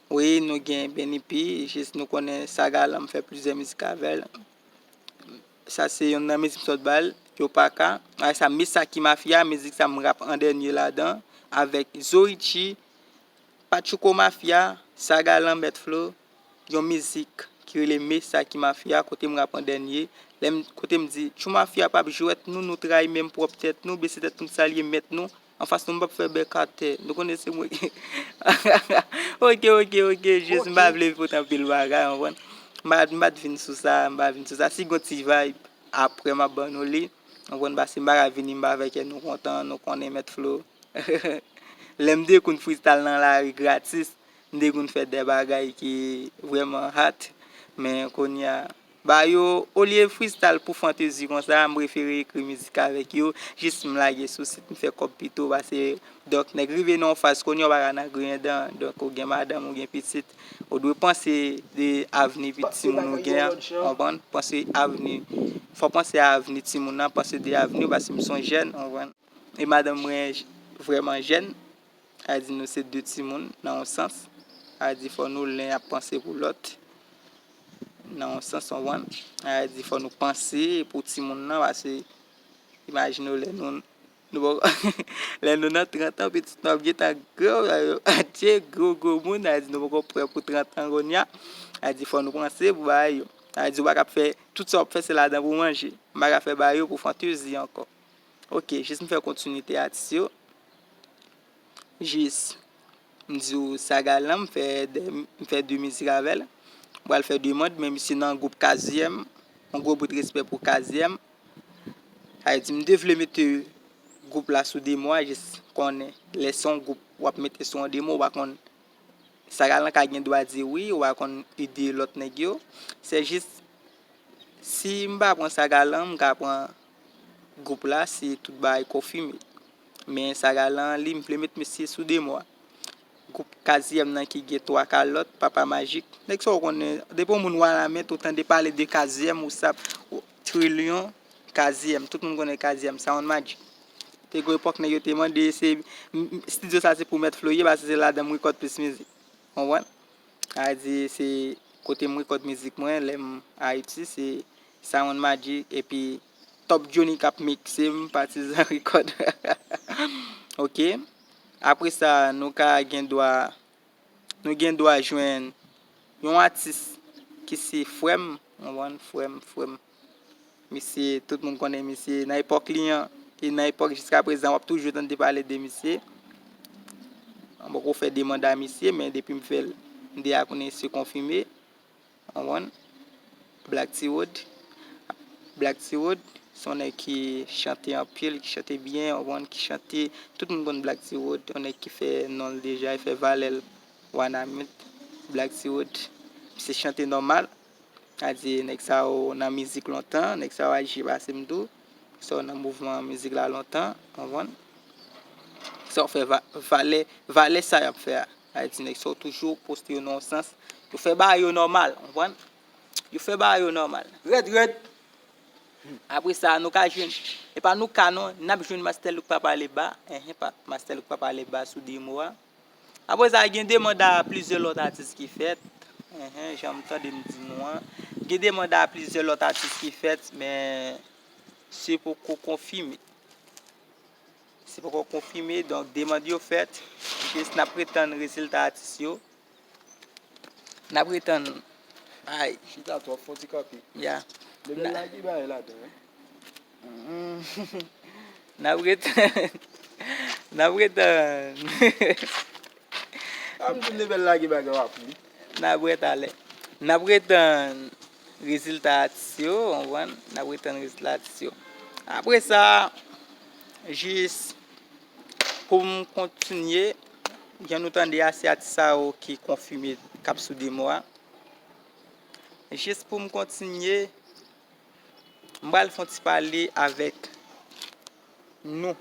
Wi, nou gen Benny P, jis nou konnen Saga lan m fè plizyè mizik avè l. Sa se yonn nan mizik m sot ba l, Yo Pa Ka. Avèk sa, Me Sa Ki Mafya, mizik sa m rap an dènye ladan, avèk Zoichi, Patchouko Mafya, Saga lan Mèt Flo, yon mizik ki rele Me Sa Ki Mafya, kote m rap an dènye. Lè m, kote m di, Tchou Mafya p ap jwèt nou, nou trayi menm pwòp tèt nou, bese tèt nou, salye mèt nou, anfas nou m p ap fè bèk atè. Nou konnen se mwen ki. Ok, ok, ok, jis m pa vle pote anpil bagay, w konprann? M pa, m pa t vin sou sa, m pa vin sou sa. Si gon ti vibe, apre m ap ban nou li. W konprann? Paske m pa ka vini, m pa fè kè nou kontan, nou konnen Mèt Flo. Lè m te konn freestyle nan lari gratis, m te konn fè de bagay ki vrèman hot, men kounye a, ba yo, olye freestyle pou fantezi konsa, m prefere ekri mizik avèk yo, jis m lage sou sit, m fè kòb pito, paske, donk, nèg rive nan yon faz kounye a, w pa ka nan griyen dan, donk, ou gen madanm, ou gen pitit, ou dwe panse de avni timoun ou gen an, konprann? Panse avni, fò panse a avni timoun nan, panse de avni w, paske m se yon jèn, konprann? E madanm mwen vrèman jèn, sa vle di nou se de timoun nan yon sans. Sa vle di fò nou len ap panse pou lòt nan yon sans, w konprann? Sa vle di fò nou panse pou timoun nan, paske imajine w lè nou, nou poko, lè nou nan trant an, pitit nou ap gentan gran, adye, gwo, gwo moun, sa vle di nou poko prè pou trant an kounye a. Sa vle di fò nou panse pou bagay yo. Sa vle di ou pa ka ap fè, tout sa w ap fè se ladan pou manje. M pa ka fè bagay yo pou fantezi ankò. Ok, jis m fè kontinite atis yo. Jis, m di w Saga lan, m fè de, m fè de mizik avè l. M pral fè demann, men misye nan gwoup Kaziyèm. Yon gwo bout respè pou Kaziyèm. Sa vle di, m te vle mete gwoup la sou demo a, jis konnen lè se yon gwoup w ap mete sou yon demo, w pa konn Saga lan ka gen dwa di wi, ou pa konn ide lòt nèg yo. Se jis, si m pa pran Saga lan, m ka pran gwoup la, si tout bagay konfime. Men Saga lan, li, m vle met mesye sou de mwa. Gwoup Kaziyèm nan ki gen twa kalòt, Papa Majik. Nèg sa w konnen, depi yon moun wa lamen, ou tande pale de Kaziyèm, ou sap, Trilyon, Kaziyèm. Tout moun konnen Kaziyèm, Sound Magic. Te gon epòk nèg yo te mande, se, m, m, estidyo sa se pou Mèt Flo ye, paske se ladan m rekòd plis mizik. Konprann? Sa vle di, se kote m rekòd mizik mwen, lè m Ayiti, se Sound Magic, epi Top Johnny k ap mikse m, Patizan Record. Ok. Apre sa, nou ka gen dwa nou gen dwa jwenn yon atis ki se frè m, w konprann, frè m, frè m. Misye, tout moun konnen misye nan epòk li an, e nan epòk jiska prezan, w ap toujou tande pale de misye. Mwen poko fè demann a misye, men depi m fè l, m deja konnen se konfime. W konprann? Black T Road. Black T Road, se yon nèg ki chante anpil, ki chante byen, w konprann, ki chante, tout moun konn Black T Road, yon nèg ki fè non l deja, e fè valè l Wanament, Black T Road. Misye chante nòmal. A di nèg sa yo nan mizik lontan, nèg sa yo aji pase m tou. Nèg sa yo nan mouvman mizik la lontan, w konprann? Nèg sa yo fè va-, valè, valè sa y ap fè a. A di nèg sa yo toujou poste yo nan yon sans. Yo fè bagay yo nòmal, w konprann? Yo fè bagay yo nòmal. Rèd, rèd. Apre sa, nou ka jwenn, e pa nou ka non, n ap jwenn Master Look Papa Leba, enhen, pa, Master Look Papa Leba sou demo a. Apre sa, gen demann a plizyè lòt atis ki fèt. Enhen, jan m tande m di nou an. Gen demann a plizyè lòt atis ki fèt, men se poko konfime. Se poko konfime, donk demann yo fèt. Jis n ap retann rezilta atis yo. N ap retann. Ay. Chita twòp, fò ti kanpe. Ya. Level la gen bagay ladan, wi. Mm. N ap retann. N ap retann. A m di level la gen bagay w ap li. N ap retann. N ap retann rezilta atis yo, w konprann? N ap retann rezilta atis yo. Apre sa, jis pou m kontinye, jan nou tande a, se atis sa yo ki konfime k ap sou demo a. Jis pou m kontinye, m pral fè yon ti pale avèk nou,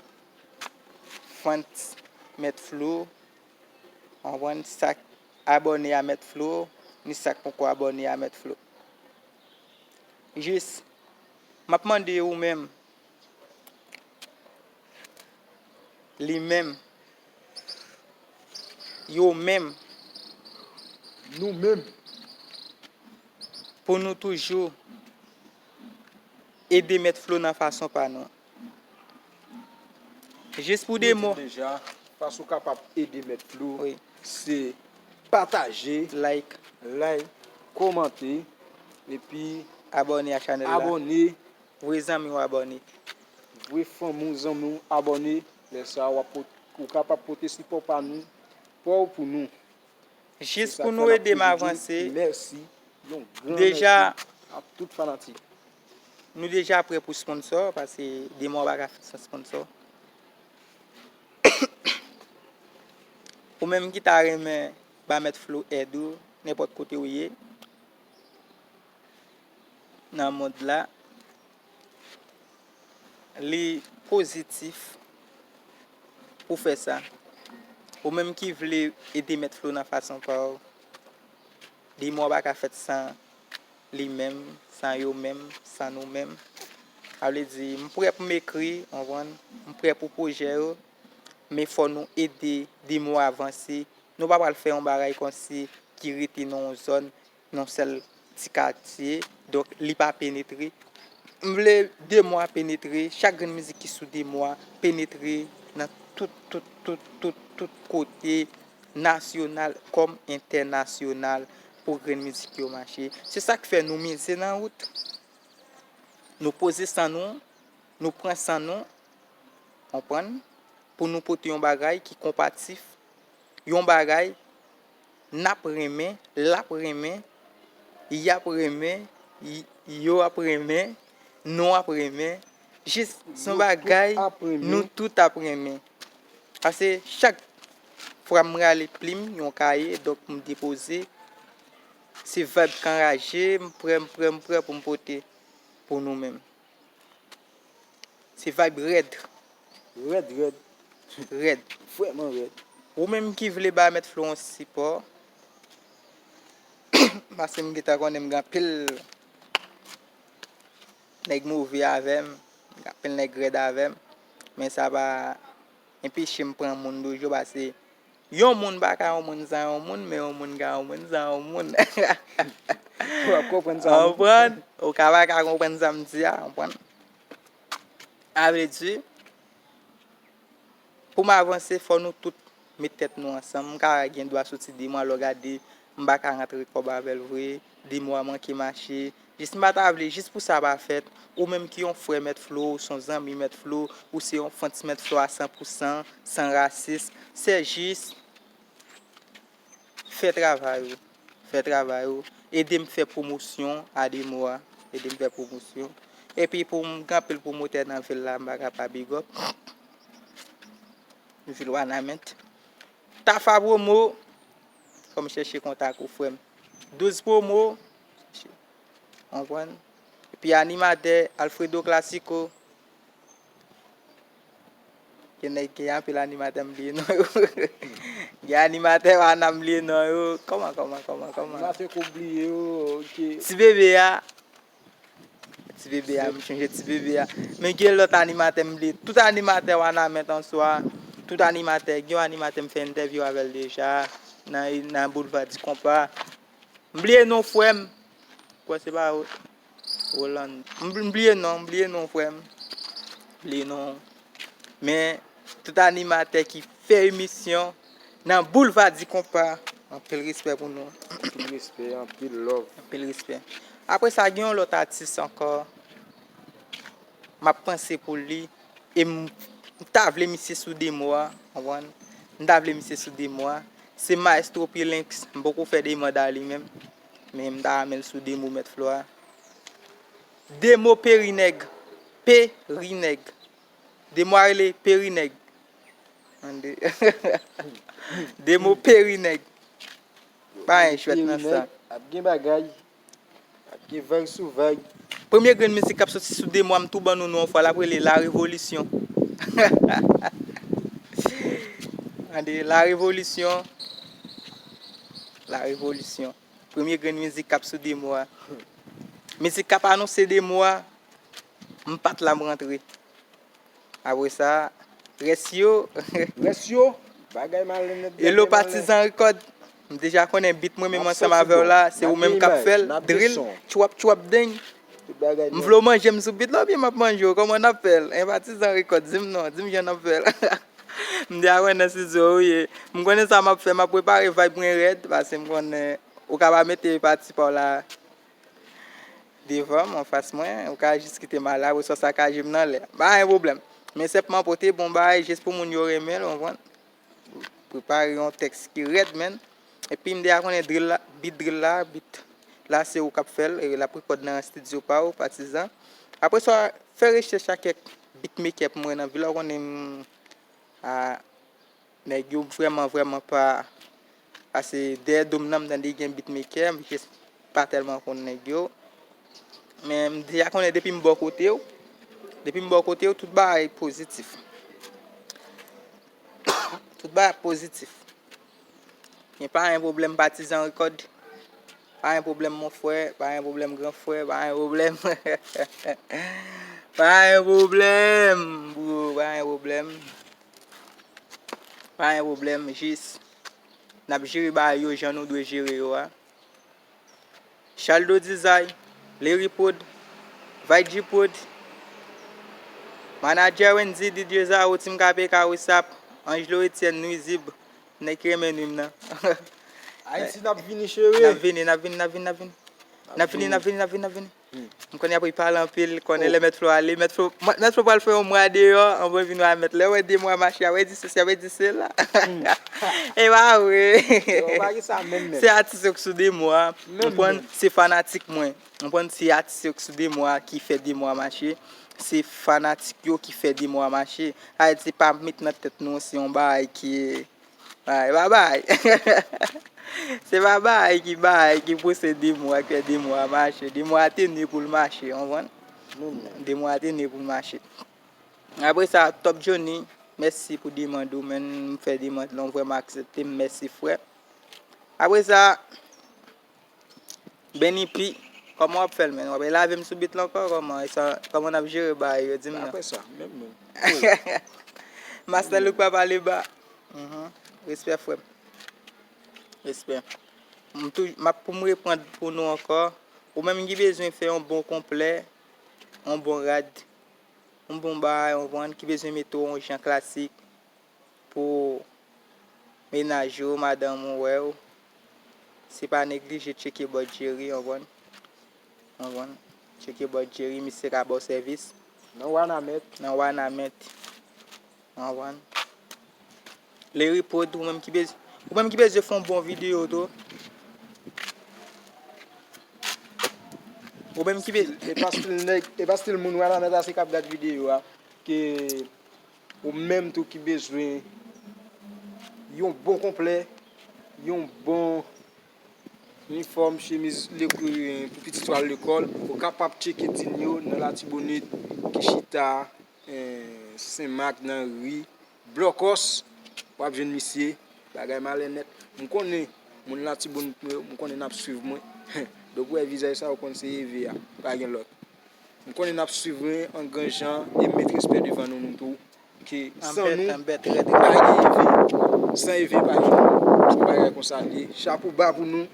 fans Mèt Flo, w konprann, sa k abòne a Mèt Flo, ni sa k poko abòne a Mèt Flo. Jis, m ap mande ou menm, li menm, yo menm, nou menm, pou nou toujou ede Mèt Flo nan fason pa nou. Jis pou de mo. Nou di deja, fason w kapab ede Mèt Flo, wi, se pataje, like, like, kòmante, epi abòne a chanèl la. Abòne. Voye zanmi w abòne. Voye fanmi w, zanmi w abòne. Lè sa a, w ap pot-, ou kapab pote sipò pa nou, pa w pou nou. Jis pou nou ede m avanse. Mèsi. Yon gran mèsi a tout fanatik. Nou deja prè pou sponsò, paske demo a pa ka fèt san sponsò. Ou menm ki ta renmen ba Mèt Flo èd ou, nenpòt kote ou ye nan mond la, li pozitif pou fè sa. Ou menm ki vle ede Mèt Flo nan fason pa w, demo a pa ka fèt san li menm, san yo menm, san nou menm. Sa vle di, m prè pou m ekri, w konprann? M prè pou pwojè yo, men fò nou ede demo a avanse. Nou pa pral fè yon bagay kòmsi ki rete nan yon zòn, nan yon sèl ti katye, donk li pa penetre. M vle demo a penetre, chak grenn mizik ki sou demo a penetre nan tout, tout, tout, tout, tout kote, nasyonal kòm entènasyonal, pou grenn mizik yo mache. Se sa k fè nou mize nan wout. Nou poze san nou, nou pran san nou, konprann, pou nou pote yon bagay ki konpatif, yon bagay n ap renmen, l ap renmen, y ap renmen, y-, yo ap renmen, nou ap renmen, jis se yon bagay nou tout ap renmen. Paske chak fwa m rale plim, yon kaye, donk m depoze, se vibe k anraje, m prè, m prè, m prè pou m pote pou nou menm. Se vibe rèd. Rèd, rèd. Rèd. Vrèman rèd. Ou menm ki vle ba Mèt Flo yon sipò, paske m gentan konnen m gen anpil nèg move avè m, gen anpil nèg rèd avè m, men sa pa enpeche m pran moun toujou, paske yon moun pa ka yon moun san yon moun, men yon moun ka yon moun san yon moun. Ou ap konprann sa, non? Konprann? Ou ka pa ka konprann sa m di a, konprann? A vle di, pou m avanse, fò nou tout met tèt nou ansanm. M ka gen dwa soti de mwa, lè w gade, m pa ka rantre kòb avè l vre. De mwa manke mache. Jis m pa ta vle, jis pou sa pa fèt, ou menm ki yon frè Mèt Flo, ou se yon zanmi Mèt Flo, ou se yon fans Mèt Flo a san pou san, san rasis, se jis fè travay ou. Fè travay ou. Ede m fè pwomosyon a de mo a. Ede m fè pwomosyon. Epi pou m gen anpil pwomotè nan vil la, m pa ka pa big up. Vil Wanament. Tafa Promo, fò m chèche kontak ou, frè m. Douz Promo, konprann? Epi animatè Alfredo Classico. Gen nèg, gen anpil animatè m bliye non yo. Gen animatè Wana m bliye non yo. Kòman, kòman, kòman, kòman? Animatè ke w bliye yo, ok. Ti bebe a. Ti bebe a, m chonje ti bebe a. Men gen lòt animatè m bliye. Tout animatè Wanament an swa. Tout animatè, gen yon animatè m fè entèvyou avè l deja. Nan, nan Boulevard du Compas. M bliye non frè m. Kwè se pa Roland. M bl- m bliye non, m bliye non frè m. Bliye non. Men tout animatè ki fè emisyon nan Boulevard du Compas, anpil respè pou nou. Anpil respè, anpil love. Anpil respè. Apre sa, gen yon lòt atis ankò. M ap panse pou li. E m, m ta vle misye sou demo a, konprann? M ta vle misye sou demo a. Se Maestro Pilinx, m poko fè demann a li menm. Men m ta renmen l sou demo Mèt Flo a. Demo Perinèg. Perinèg. Demo a rele Perinèg. Tande. Demo Perinèg. Pa gen jwèt nan sa. Ap gen bagay. Ap gen vag sou vag. Premye grenn mizik k ap soti sou demo a, m tou ban nou non yon fwa, l ap rele La Révolution. Tande, La Révolution. La Révolution. Premye grenn mizik k ap sou demo a. Mizik k ap anonse demo a, m pa t la, m rantre. Apre sa, rès yo. Rès yo, bagay malen nèt. Hello, Patizan Record. M deja konnen beat mwen menm ansanm avè w la, se ou menm k ap fè l. Drill, tchwap, tchwap, deng. M vle w manje m sou beat la oubyen m ap manje w? Kòman n ap fè l? Hein, Patizan Record, di m non, di m jan n ap fè l. M deja konnen se zo ou ye. M konnen sa m ap fè, m ap prepare vibe mwen rèd, paske m konnen ou ka pa mete pati pa w la devan m, anfas mwen, ou ka jis kite m ale, apre sa w sakaje m nan lè. Pa gen pwoblèm. Men senpman pote bon bagay, jis pou moun yo renmen l, ou konprann? Prepare yon tèks ki rèd, menn. Epi m deja konnen drill la, beat drill la, beat la se ou k ap fè l, e l ap rekòd nan estidyo pa w, Patizan. Apre sa, fè rechèch ak kèk beatmaker pou mwen nan vil la, ou konnen m, a, nèg yo vrèman, vrèman pa. Paske dèyè do m nan, m tande gen beatmaker, m jis pa tèlman konn nèg yo. Men m deja konnen depi m bò kote w, depi m bò kote w, tout bagay pozitif. Tout bagay pozitif. Men pa gen pwoblèm, Patizan Record. Pa gen pwoblèm, mon frè. Pa gen pwoblèm, gran frè. Pa gen pwoblèm. Pa gen pwoblèm, bro. Pa gen pwoblèm. Pa gen pwoblèm, jis n ap jere bagay yo jan nou dwe jere yo a. Chaldo Dizay, Larry Prod, Vayji Prod, Manadjè Wendy, Didier Zaro, Team K P K, Wisap, Angelo Etienne, Nuizib, nèg ki renmen nwi m nan. Ayiti, n ap vini, cheri. N ap vini, n ap vini, n ap vini, n ap vini. N ap vini, n ap vini, n ap vini, n ap vini. M konnen apre li pale anpil, konnen lè Mèt Flo ale, Mèt Flo, Mèt Flo pral fè yon mwa deyò, anvan vin wè Mèt. Lè w wè de mwa mache, apre di sesi, apre di sela. E pa vre. Yo, pa gen sa menm, menm. Se atis yo k sou de mwa. Menm, konprann, menm. Se fanatik mwen. Konprann, se atis yo k sou de mwa ki fè de mwa mache. Se fanatik yo ki fè de mwa mache. Sa vle di, se pa met nan tèt nou, se yon bagay ki Ay, pa bay. Se pa bay ki bay, ki pouse de mwa, ki fè de mwa mache. De mwa te ne pou l mache, w konprann? De mwa te ne pou l mache. Apre sa, Top Johnny, mèsi pou demann ou, menn. M fè demann lan, w vrèman aksepte m, mèsi, frè. Apre sa, Benny P, kòman w ap fè l, menn? W ap lave m sou beat la ankò? Kòman, e sa, kòman n ap jere bagay yo? Di m non. Apre sa, menm, menm. Master Look pa pale ba. Mhm. Respè, frè m. Respè. M tou, m ap, pou m reprann pou nou ankò. Ou menm ki bezwen fè yon bon konplè, yon bon rad, yon bon bagay, yon konprann, ki bezwen mete w yon jan klasik, pou mennaj ou, madanm ou wè w. Se pa neglije tcheke bòt Jerry, w konprann? W konprann? Tcheke bòt Jerry, misye ka ba w sèvis. Nan Wanament. Nan Wanament. W konprann? Larry Prod, ou menm ki bezwen, ou menm ki bezwen fè yon bon videyo tou. Ou menm ki bezwen. E pa stil nèg, e pa stil moun Wanament ase k ap gad videyo a. Ke ou menm tou ki bezwen yon bon konplè, yon bon inifòm, chemiz pou pitit ou al lekòl, ou kapab tcheke Dinio nan Latibonit ki chita Senmak nan ri Blòkòs. W ap jwenn misye, bagay malè nèt. M konnen moun Latibonit mwen yo, m konnen n ap swiv mwen. Donk ou wè vizaj sa ou konn se Eve a, pa gen lòt. M konnen n ap swiv mwen an gran jan e m met respè devan nou nou tou. Ke san nou, pa gen Eve. San Eve pa gen nou. Se yon bagay konsa l ye. Chapo ba pou nou.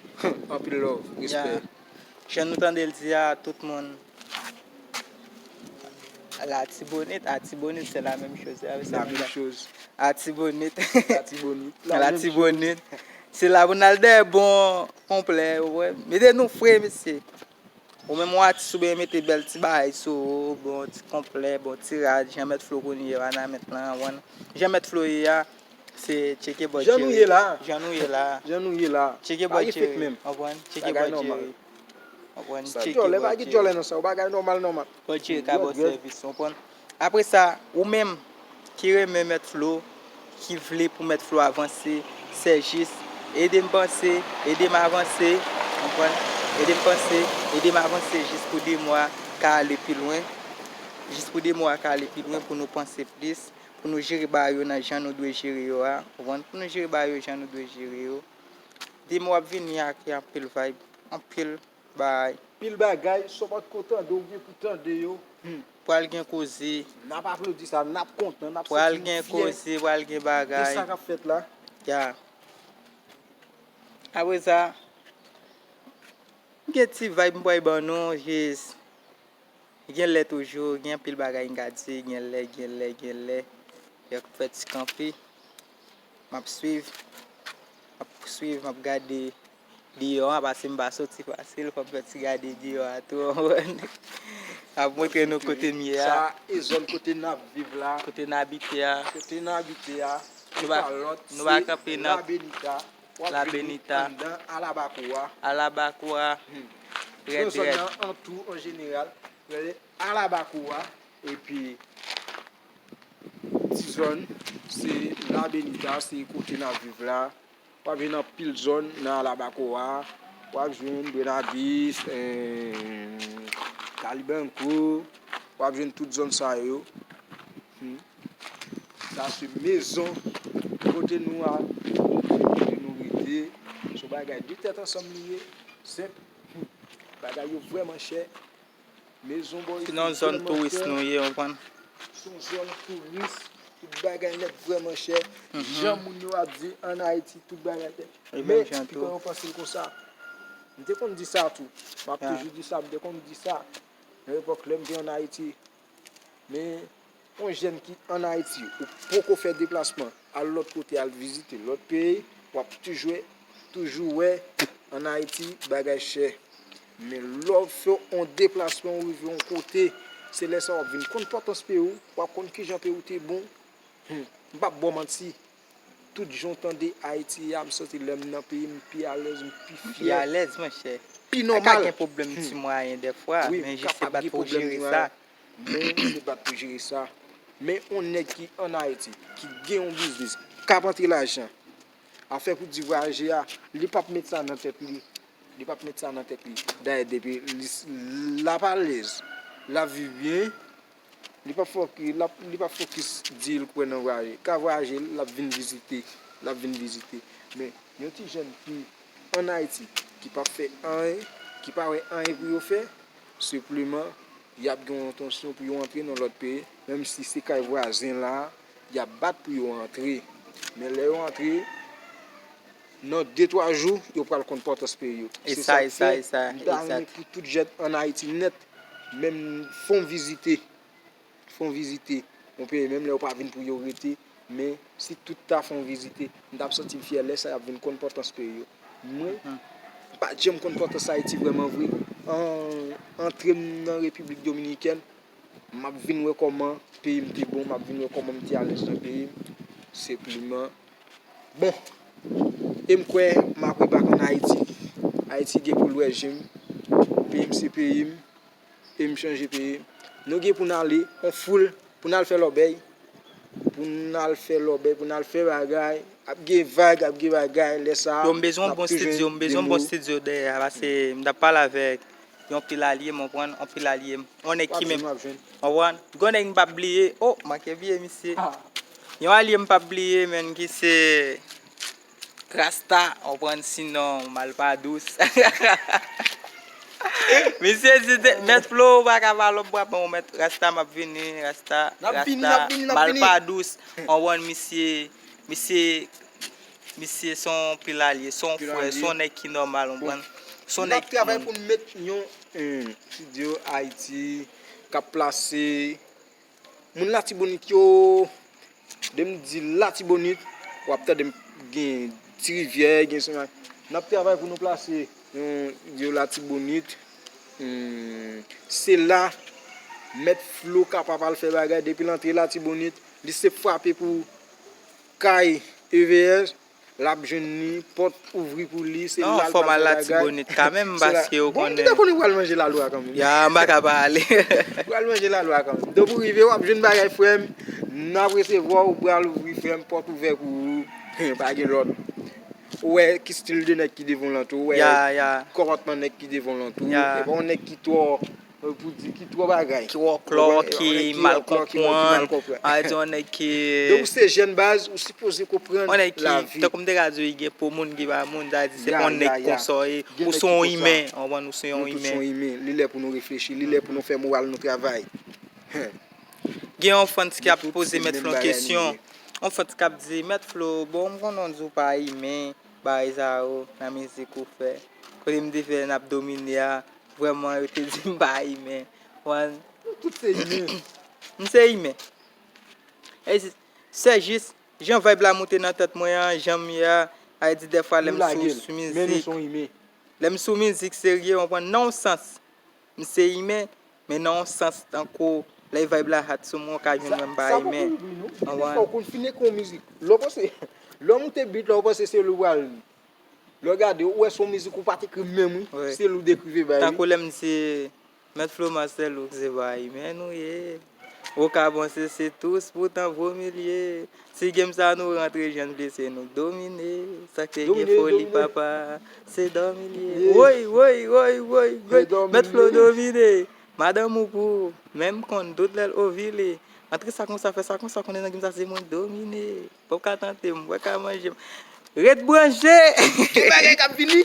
Anpil love, respè. Jan nou tande l di a, tout moun Latibonit, Atibonit, se la menm choz. La menm choz. Atibonit. Latibonit. Latibonit. Se la pou n al dèyè bon konplè, ou wè. Mete nou fre, mesye. Ou menm ou atis ou byen mete bèl ti bagay sou ou, bon ti konplè, bon ti rad, jan Mèt Flo kounye a nan mèt lan, w konprann? Jan Mèt Flo ye a, se tcheke bòt Jerry. Jan nou ye la. Jan nou ye la. Jan nou ye la. Tcheke bòt Jerry, w konprann? Tcheke bòt Jerry. W konprann? Tcheke bòt Jerry. Bòt Jerry ka ba w sèvis, w konprann? Apre sa, ou menm ki renmen Mèt Flo, ki vle pou Mèt Flo avanse, sè jis, ede m panse, ede m avanse, w konprann? Ede m panse, ede m avanse jis pou de mwa ka ale pi lwen. Jis pou de mwa ka ale pi lwen pou nou panse plis, pou nou jere bagay yo nan jan nou dwe jere yo a, w konprann? Pou nou jere bagay yo jan nou dwe jere yo. De mwa ap vini a ki anpil vibe, anpil bagay. Pil bagay, sa w pa t ko tande, ou gen pou tande yo. Hmm. Pral gen koze. N ap aplodi sa, n ap kontan, n ap santi nou fyè. Pral gen koze, pral gen bagay. De sa k ap fèt la. Ya. Apre sa, gen ti vibe m pral ban nou, jis. Gen lè toujou, gen anpil bagay m ka di, gen lè, gen lè, gen lè. Yo fè ti kanpe. M ap swiv, m ap swiv, m ap gade deyò a, paske m pa soti fasil, fò m fè ti gade deyò a tou, w konprann? M ap montre nou kote m ye a. Sa e zòn kote n ap viv la. Kote n abite a. Kote n abite a. Nou pa, nou pa kanpe nan Labenita. W ap vin anndan Alabako a. Alabako a. Pran zòn nan an tou an jeneral. Alabako a. Epi ti zòn, se Labenita, se kote n ap viv la. W ap jwenn anpil zòn nan Alabako a. W ap jwenn Brenadis, Kalibanko. W ap jwenn tout zòn sa yo. Sa se mezon kote nou a, kote nou rete. Se yon bagay de tèt ansanm li ye, senp. Bagay yo vrèman chè. Mezon bò isit vrèman chè. Se nan zòn touris nou ye, w konprann? Se yon zòn touris, tout bagay nèt vrèman chè. Jan moun yo ap di ann Ayiti, tout bagay nèt. Men, pikan yo panse l konsa. M te konn di sa tou. M ap toujou di sa, m te konn di sa. Nan epòk lè m te ann Ayiti. Men, yon jèn ki ann Ayiti, ou poko fè deplasman, al lòt kote, al vizite lòt peyi, w ap toujou, toujou wè ann Ayiti bagay chè. Men lè w fè yon deplasman, ou rive yon kote, se lè sa w ap vin konn enpòtans peyi w, w ap konn kijan peyi w te bon. Hmm, m p ap ba w manti. Tout jan w tande Ayiti a, m santi lè m nan peyi m, m pi alèz, m pi fyè. M pi alèz, monchè. Pi nòmal. Ka gen pwoblèm ti mwayen dèfwa, men jis se bat pou w jere sa. Men se bat pou jere sa. Men yon nèg ki ann Ayiti, ki gen yon biznis, k ap antre lajan, afè pou di vwayaje a, li p ap met sa nan tèt li. Li p ap met sa nan tèt li. Dayè, depi li, l ap alèz, l ap viv byen, li p ap fokis, l ap, li p ap fokis di l kwè nan vwayaje. Ka vwayaje, l ap vin vizite, l ap vin vizite. Men, yon ti jèn ki ann Ayiti, ki p ap fè anyen, ki pa wè anyen pou yo fè, senpleman, y ap gen yon entansyon pou yo antre nan lòt peyi, menm si se kay vwazen la, y ap bat pou yo antre. Men lè yo antre, nan de, twa jou, yo pral konn enpòtans peyi yo. Se sa k fè, m ta renmen pou tout jèn ann Ayiti nèt, menm fè yon vizite, fè yon vizite yon peyi, menm lè yo pa vin pou yo rete, Men, si tout ta fè yon vizite, m t ap santi m fyè lè sa y ap vin konn pòtans peyi yo. Mwen, m pa t janm konn pòtans Ayiti vrèman vre. An, antre m nan Repiblik Dominikèn, m ap vin wè kòman peyi m te bon, m ap vin wè kòman m te alèz nan peyi m. Senpleman. Bon, e m kwè m ap rebak ann Ayiti. Ayiti gen pou l wè je m. Peyi m se peyi m. E m chanje peyi. Nou gen pou n ale, on foul, pou n al fè lòbèy, pou n al fè lòbèy, pou n al fè bagay, ap gen vag, ap gen bagay, lè sa a, Yo, m bezwen yon bon estidyo, m bezwen yon bon estidyo dèyè a, paske m t ap pale avèk yon pil alye m, konprann, yon pil alye m, yon nèg ki menm, konprann, yon nèg m p ap bliye, o, m manke bliye misye. Yon alye m p ap bliye, menn, ki se Rasta, w konprann, sinon mal pa dous. Misye di, te- Mèt Flo, ou pa ka pale, w p ap bon, Mèt Rasta, m ap vini, Rasta, N ap vini, n ap Rasta, vini, n ap mal vini. Pa dous. W konprann, misye, misye, misye se yon pil alye, se yon Pil frè, alye. Se yon nèg ki nòmal, w Bon. Konprann. Se yon N ap nèg travay moun. Pou n met yon, eh, estidyo Ayiti k ap plase Moun Latibonit yo, de m di Latibonit, w ap tande m gen Ti Rivyè, gen Senmak. N ap travay pou nou plase yon yo Latibonit. Hmm, se la Mèt Flo kapab al fè bagay depi l antre Latibonit, li se frape pou kay E V S. L ap jwenn li, pòt ouvri pou li, se Non, la l fò m pral al fè bagay. Latibonit kanmenm, Se la- paske w Bon, konnen. Kitan konnen w pral manje lalwa kanmenm. Ya, m pa ka pa ale. W pral manje lalwa kanmenm. Donk, ou rive, w ap jwenn bagay, frè m. N ap resevwa w, ou pral ouvri, frè m, pòt ouvè pou ou. Pa gen lòt. Ou wè ki stil de nèg ki devan w lan tou, ou wè Ya, ya. Konpòtman nèg ki devan w lan tou. Ya. E pa yon nèg ki twò Pou di ki twò bagay. Ki wòklò, ki mal konprann. A di yon nèg ki Donk, ou se jèn baz, ou sipoze konprann lavi. Yon nèg ki, tankou m te ka di w, gen po moun, gen pa moun, sa di se pa yon nèg konsa w ye. Ou se yon imen, w konprann, ou se yon imen. Nou tout se yon imen. Li lè pou nou reflechi, li lè pou nou fè moral nou travay. Gen yon fans ki ap poze Mèt Flo yon kesyon. Yon fans k ap di, Mèt Flo, bon, m konnen w di w pa imen, bagay sa yo, nan mizik ou fè. Kote m te fè n ap domine a, vrèman, yo te di m pa imen. Wan. Nou tout se imen. M se imen. E se, se jis, jan vibe la moute nan tèt mwen an, jan m ye a, a di dèfwa lè m sou, sou mizik. Lè m sou mizik serye, w konprann, nan yon sans, m se imen, men nan yon sans tankou lè vibe la hot sou mwen, w ka jwenn mwen m pa imen. Sa, sa poko rive, non. Gen de fwa w konn fin ekri yon mizik. Lè w panse, lè w moute beat la, w panse se li w pral Lè w gade, ou wè se yon mizik ou pa t ekri menm, wi. Wi. Se li w dekrive bay, wi. Tankou lè m di, Mèt Flo Master Look, se pa imen nou ye. Ou ka panse se tous, poutan vo milye. Si game sa nou rantre, jèn blese nou k domine. Sa k te gen foli papa, se dòmi li ye. Woy, woy, woy, woy, woy. Mèt Flo domine. Madanm ou pou ou, menm konn tout lè l ovile. Antre sa konsa, fè sa konsa, konnen nan game sa se mwen k domine. Pòp ka tante m, bwè ka manje m. Ret branche! Gen bagay k ap vini.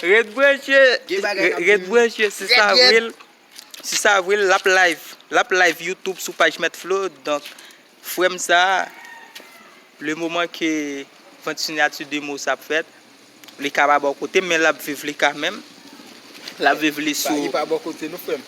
Ret branche! Gen bagay k ap vini. Ret branche, sis avril. Sis avril, l ap live. L ap live YouTube sou paj Mèt Flo. Donk, frè m sa, le moman ke vant sinyati de mo sa ap fèt, li ka pa bò kote m, men l ap viv li kanmenm. L ap viv li sou. Li pa bò kote nou, frè m.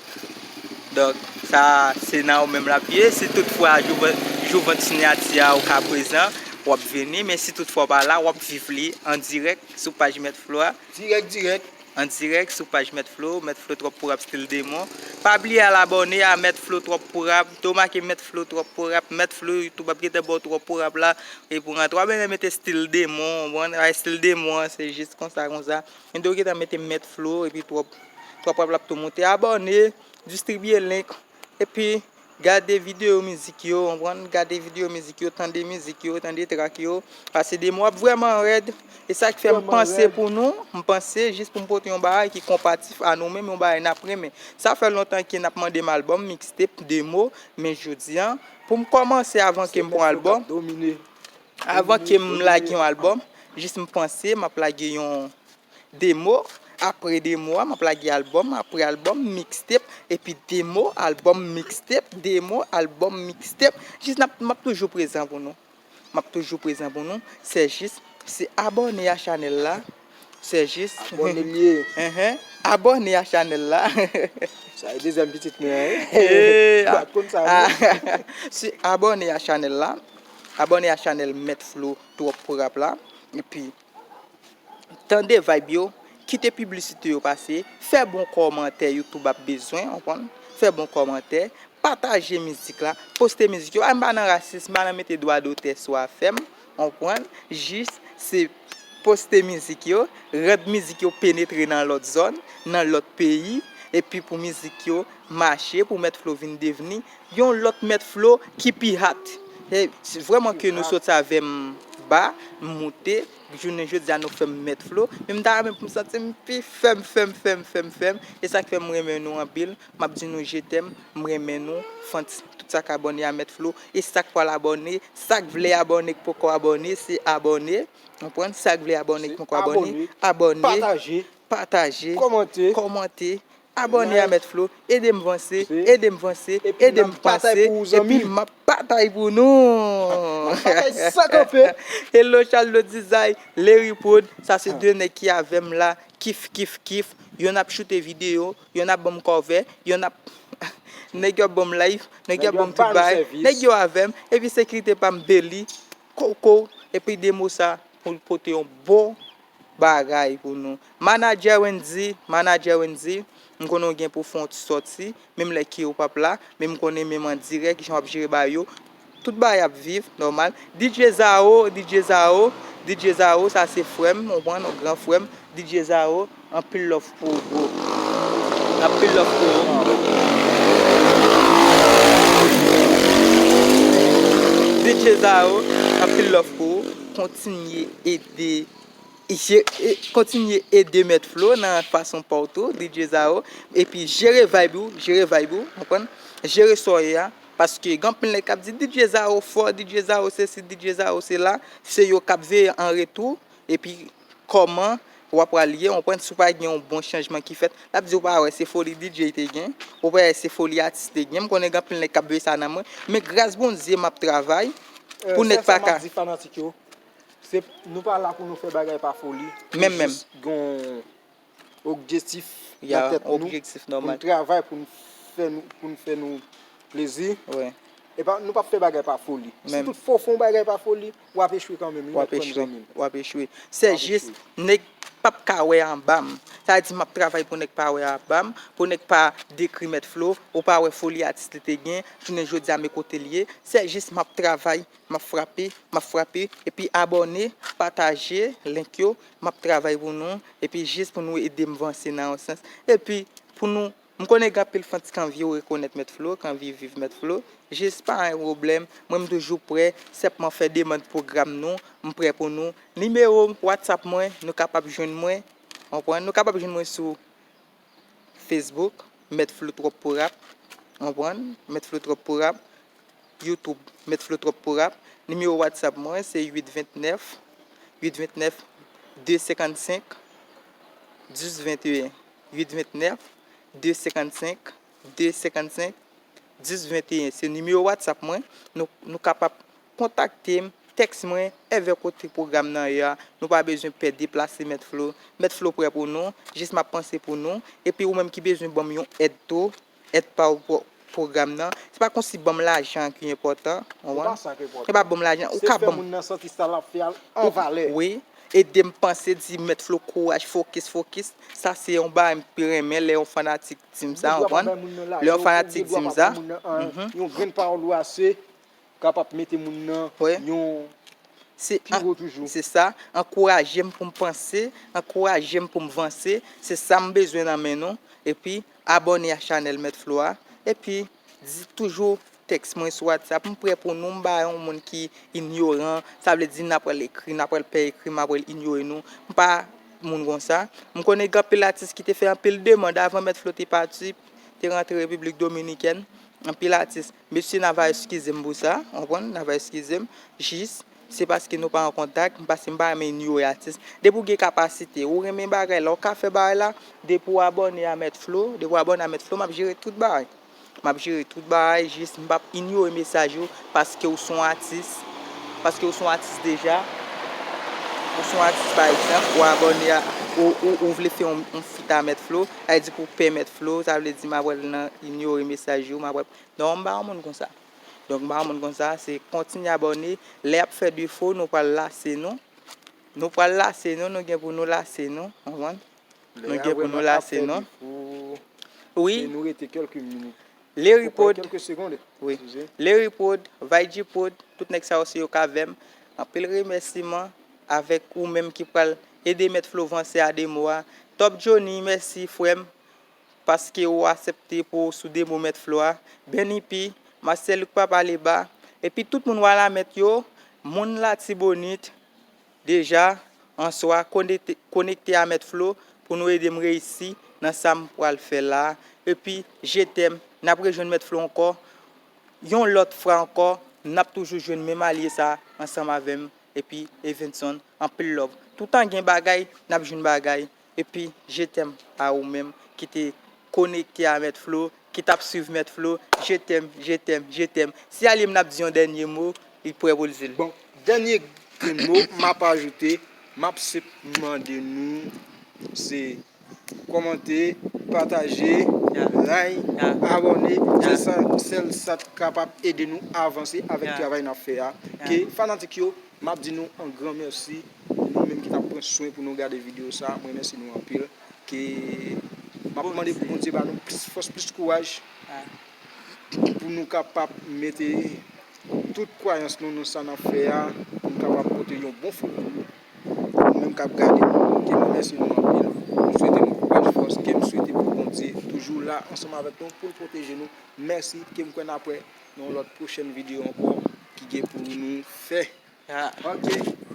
Donk, sa, se nan ou menm l ap ye. Si toutfwa, jou van-, jou vant sinyati a, ou ka prezan, w ap vini. Men si toutfwa w pa la, w ap viv li an dirèk sou paj Mèt Flo a. Dirèk, dirèk. An dirèk sou paj Mèt Flo, Mèt Flo Twòp pou Rap Stil Demon. Pa bliye al abòne a Mèt Flo Twòp pou Rap. Tou make Mèt Flo Twòp pou Rap, Mèt Flo YouTube ap gentan ba w Twòp pou Rap la. E pou rantre, w ap bezwen mete Stil Demon, w konprann? Ay, Stil Demon an, se jis konsa, konsa. Men depi w gentan mete Mèt Flo, epi Twòp, Twòp Rap la ap tou moute. Abòne, distribiye link, epi gade videyo mizik yo, w konprann? Gade videyo mizik yo, tande mizik yo, tande track yo. Paske Demo ap vrèman rèd. E sa k fè m panse pou nou, m panse jis pou m pote yon bagay ki konpatif a nou menm, yon bagay n ap renmen. Sa fè lontan ke n ap mande m albòm, mixtape, demo, men jodi a, pou m kòmanse avan ke m pran albòm, avan ke m lage yon albòm, jis m panse m ap lage yon demo, apre demo a, m ap lage albòm, apre albòm, mixtape, epi demo, albòm, mixtape, demo, albòm, mixtape, jis n ap, m ap toujou prezan pou nou. M ap toujou prezan pou nou. Se jis, se abòne a chanèl la. Se jis. Abòne l ye. Enhen. Abòne a chanèl la. Sa e dezyèm pitit mwen an, wi. Eh, Bat konn sa, wi. Se abòne a chanèl la. Abòne a chanèl Mèt Flo Twòp pou Rap la. Epi, tande vibe yo, kite piblisite yo pase, fè bon kòmantè, YouTube ap bezwen, konprann? Fè bon kòmantè, pataje mizik la, poste mizik yo. A, m pa nan rasis, m pa nan mete dwa dotè sou afè m, konprann? Jis se poste mizik yo, rann mizik yo penetre nan lòt zòn, nan lòt peyi, epi pou mizik yo mache, pou Mèt Flo vin devni yon lòt Mèt Flo ki pi hot. E, se vrèman ke nou soti avè m ba, m moute, jounen jodi a nou fè m Mèt Flo, men m ta renmen pou m santi m pi fèm, fèm, fèm, fèm, fèm. E sa k fè m renmen nou anpil. M ap di nou je t'aime, m renmen nou, fans, tout sa k abòne a Mèt Flo, e sa k pral abòne, sa k vle abòne, k poko abòne, se abòne, konprann, sa k vle abòne, k poko abòne, abòne, pataje, kòmante, kòmante, abòne a Mèt Flo, ede m vanse, ede m vanse, ede m panse, epi m ap batay pou nou. Hello Charles Dizay, Larry Prod, sa se de nèg ki avè m la, kif, kif, kif, yonn ap choute videyo, yonn ap ban m kòvè, yonn ap, nèg yo ap ban m live, nèg yo ap ban m tout bagay, nèg yo avè m, epi sekirite pa m Beli, koko, epi de mo sa, pou l pote yon bon bagay pou nou. Manadjè Wendy, manadjè Wendy, m konnen w gen pou w fè yon ti sòti, menm lè Kiro p ap la, men m konnen menm an dirèk, jan w ap jere bagay yo, tout bagay ap viv, nòmal. D J Zao, D J Zao, D J Zao, sa se frè m, w konprann, yon gran frè m, D J Zao, anpil love pou ou, bro. Anpil love pou ou. D J Zao, anpil love pou ou. Kontinye ede, je-, e, kontinye ede Mèt Flo nan fason pa w tou, D J Zao. Epi jere vibe ou, jere vibe ou, konprann? Jere sa w ye a. Paske gen anpil nèg k ap di D J Zao fò, D J Zao sesi, D J Zao sela. Se yo k ap veye an retou. Epi kòman w ap pral ye, w konprann, si w pa gen yon bon chanjman ki fèt, l ap di w pa wè se foli D J te gen, ou pa wè se foli atis te gen. M konnen gen anpil nèg k ap veye sa nan mwen, men gras Bondye m ap travay pou nèg pa ka. Sèl sa m ap di fanatik yo, se nou pa la pou nou fè bagay pa foli. Menm, menm. Jis gen yon objektif nan tèt nou, pou n travay, pou n fè nou, pou n fè nou plezi. Epa, nou p ap fè bagay pa foli. Si tout fwa w fè yon bagay pa foli, w ap echwe kanmenm, wi, mèt frè m, zanmi m. W ap echwe. Se jis, nèg p ap ka wè anba m. Sa vle di, m ap travay pou nèg pa wè anba m, pou nèg pa dekri Mèt Flo, ou pa wè foli atis li te gen, jounen jodi a, men kote l ye. Se jis, m ap travay, m ap frape, m ap frape, epi abòne, pataje link yo, m ap travay pou nou, epi jis pou nou ede m vanse nan yon sans, epi pou nou, m konnen gen anpil fans k anvi rekonèt Mèt Flo, k anvi viv Mèt Flo, jis pa gen pwoblèm, mwen m toujou prè, senpman fè demann pwogram nou, m prè pou nou. Nimewo WhatsApp mwen, nou kapab jwenn mwen, konprann, nou kapab jwenn mwen sou Facebook, Mèt Flo Twòp pou Rap. Konprann? Mèt Flo Twòp pou Rap. YouTube, Mèt Flo Twòp pou Rap. Nimewo WhatsApp mwen, se uit vennèf, uit vennèf, de senkannsenk, dis venteyen. Uit vennèf, de senkannsenk, de senkannsenk, dis venteyen. Se nimewo WhatsApp mwen. Nou, nou kapab kontakte m, tèks mwen, èvè kote pwogram nan ye a. Nou pa bezwen pè deplase Mèt Flo. Mèt Flo prè pou nou, jis m ap panse pou nou. Epi ou menm ki bezwen ban m yon èd tou, èd pa w pou pwogram nan. Se pa kòmsi ban m lajan ki enpòtan, konprann? Se pa ban m lajan, ou ka ban m. Se fè moun nan santi sa l ap fè a an valè. Wi, ede m panse, di Mèt Flo kouraj, fokis, fokis. Sa se yon bagay m pi renmen lè yon fanatik di m sa, konprann? Lè yon fanatik di m sa. Yon grenn pawòl ou ase. Kapab mete moun nan yon pi wo toujou. Se sa, ankouraje m pou m panse, ankouraje m pou m vanse, se sa m bezwen nan men nou, epi abòne a chanèl Mèt Flo a, epi di toujou tèks mwen sou WhatsApp, m prè pou nou, m pa yon moun ki inyoran, sa vle di n ap pral ekri, n ap pral pè ekri, m ap pral inyore nou, m pa moun konsa. M konnen gen anpil atis ki te fè anpil demann avan Mèt Flo te pati, te rantre Repiblik Dominikèn, anpil atis. Mesye, n a va eskize m pou sa, w konprann? N a va eskize m. Jis, se paske nou pa an kontak, paske m pa renmen inyore atis. Depi w gen kapasite, ou renmen bagay la, ou ka fè bagay la, depi w abòne a Mèt Flo, depi w abòne a Mèt Flo, m ap jere tout bagay. M ap jere tout bagay, jis m p ap inyore mesaj ou, paske ou se yon atis, paske ou se yon atis deja. Ou se yon atis, pa egzanp, ou abòne a, ou, ou, ou vle fè yon, yon feat a Mèt Flo, sa vle di pou pè Mèt Flo, sa vle di m ap pral nan inyore mesaj ou, m ap pral Non, m pa yon moun konsa. Donk, m pa konn konsa, se kontinye abòne. Lè y ap fè defo, nou pral lase nou. Nou pral lase nou, nou gen pou nou lase nou, konprann? Nou gen pou nou lase nou. Wi. E nou rete kèlke minit. Larry Prod, wi. Larry Prod, Vayji Prod, tout nèg sa yo se yo k avè m. Anpil remèsiman avèk ou menm ki pral ede Mèt Flo vanse a de mo a. Top Johnny, mèsi frè m, paske ou aksepte pou w sou de mo Mèt Flo a. Benny P, Marcel Luc Papa Leba, epi tout moun Wanament yo, moun Latibonit, deja, answa, konekte, konekte a Mèt Flo pou nou ede m reyisi nan sa m pral fè la. Epi, je t'aime, n ap rejwenn Mèt Flo ankò. Yon lòt fwa ankò, n ap toujou jwenn menm alye sa ansanm avè m. Epi, Evenson, anpil love. Toutan gen bagay, n ap jwenn bagay. Epi, je t'aime a ou menm ki te konekte a Mèt Flo, ki t ap swiv Mèt Flo. Je t'aime, je t'aime, je t'aime. Si alye m n ap di yon dènye mo, li prè pou l di l. Bon, dènye grenn mo m ap ajoute, m ap senp mande nou, se kòmante, pataje, like, abòne. Se sa, sèl sa k kapab ede nou avanse avèk travay n ap fè a. Ke fanatik yo, m ap di nou yon gran mèsi. Nou menm ki t ap pran swen pou nou gade videyo sa, mwen remèsye nou anpil. Ke m ap mande pou Bondye ba nou plis fòs, plis kouraj pou nou kapab mete tout kwayans nou nan sa n ap fè a, pou n kapab pote yon bon fwit pou nou. Nou menm k ap gade nou, ke m remèsye nou anpil. M swete nou kouraj, fòs, ke m swete pou Bondye toujou la ansanm avèk nou, pou l pwoteje nou. Mèsi, ke m kwè n ap wè nan yon lòt pwochèn videyo ankò ki gen pou nou fè. Ok.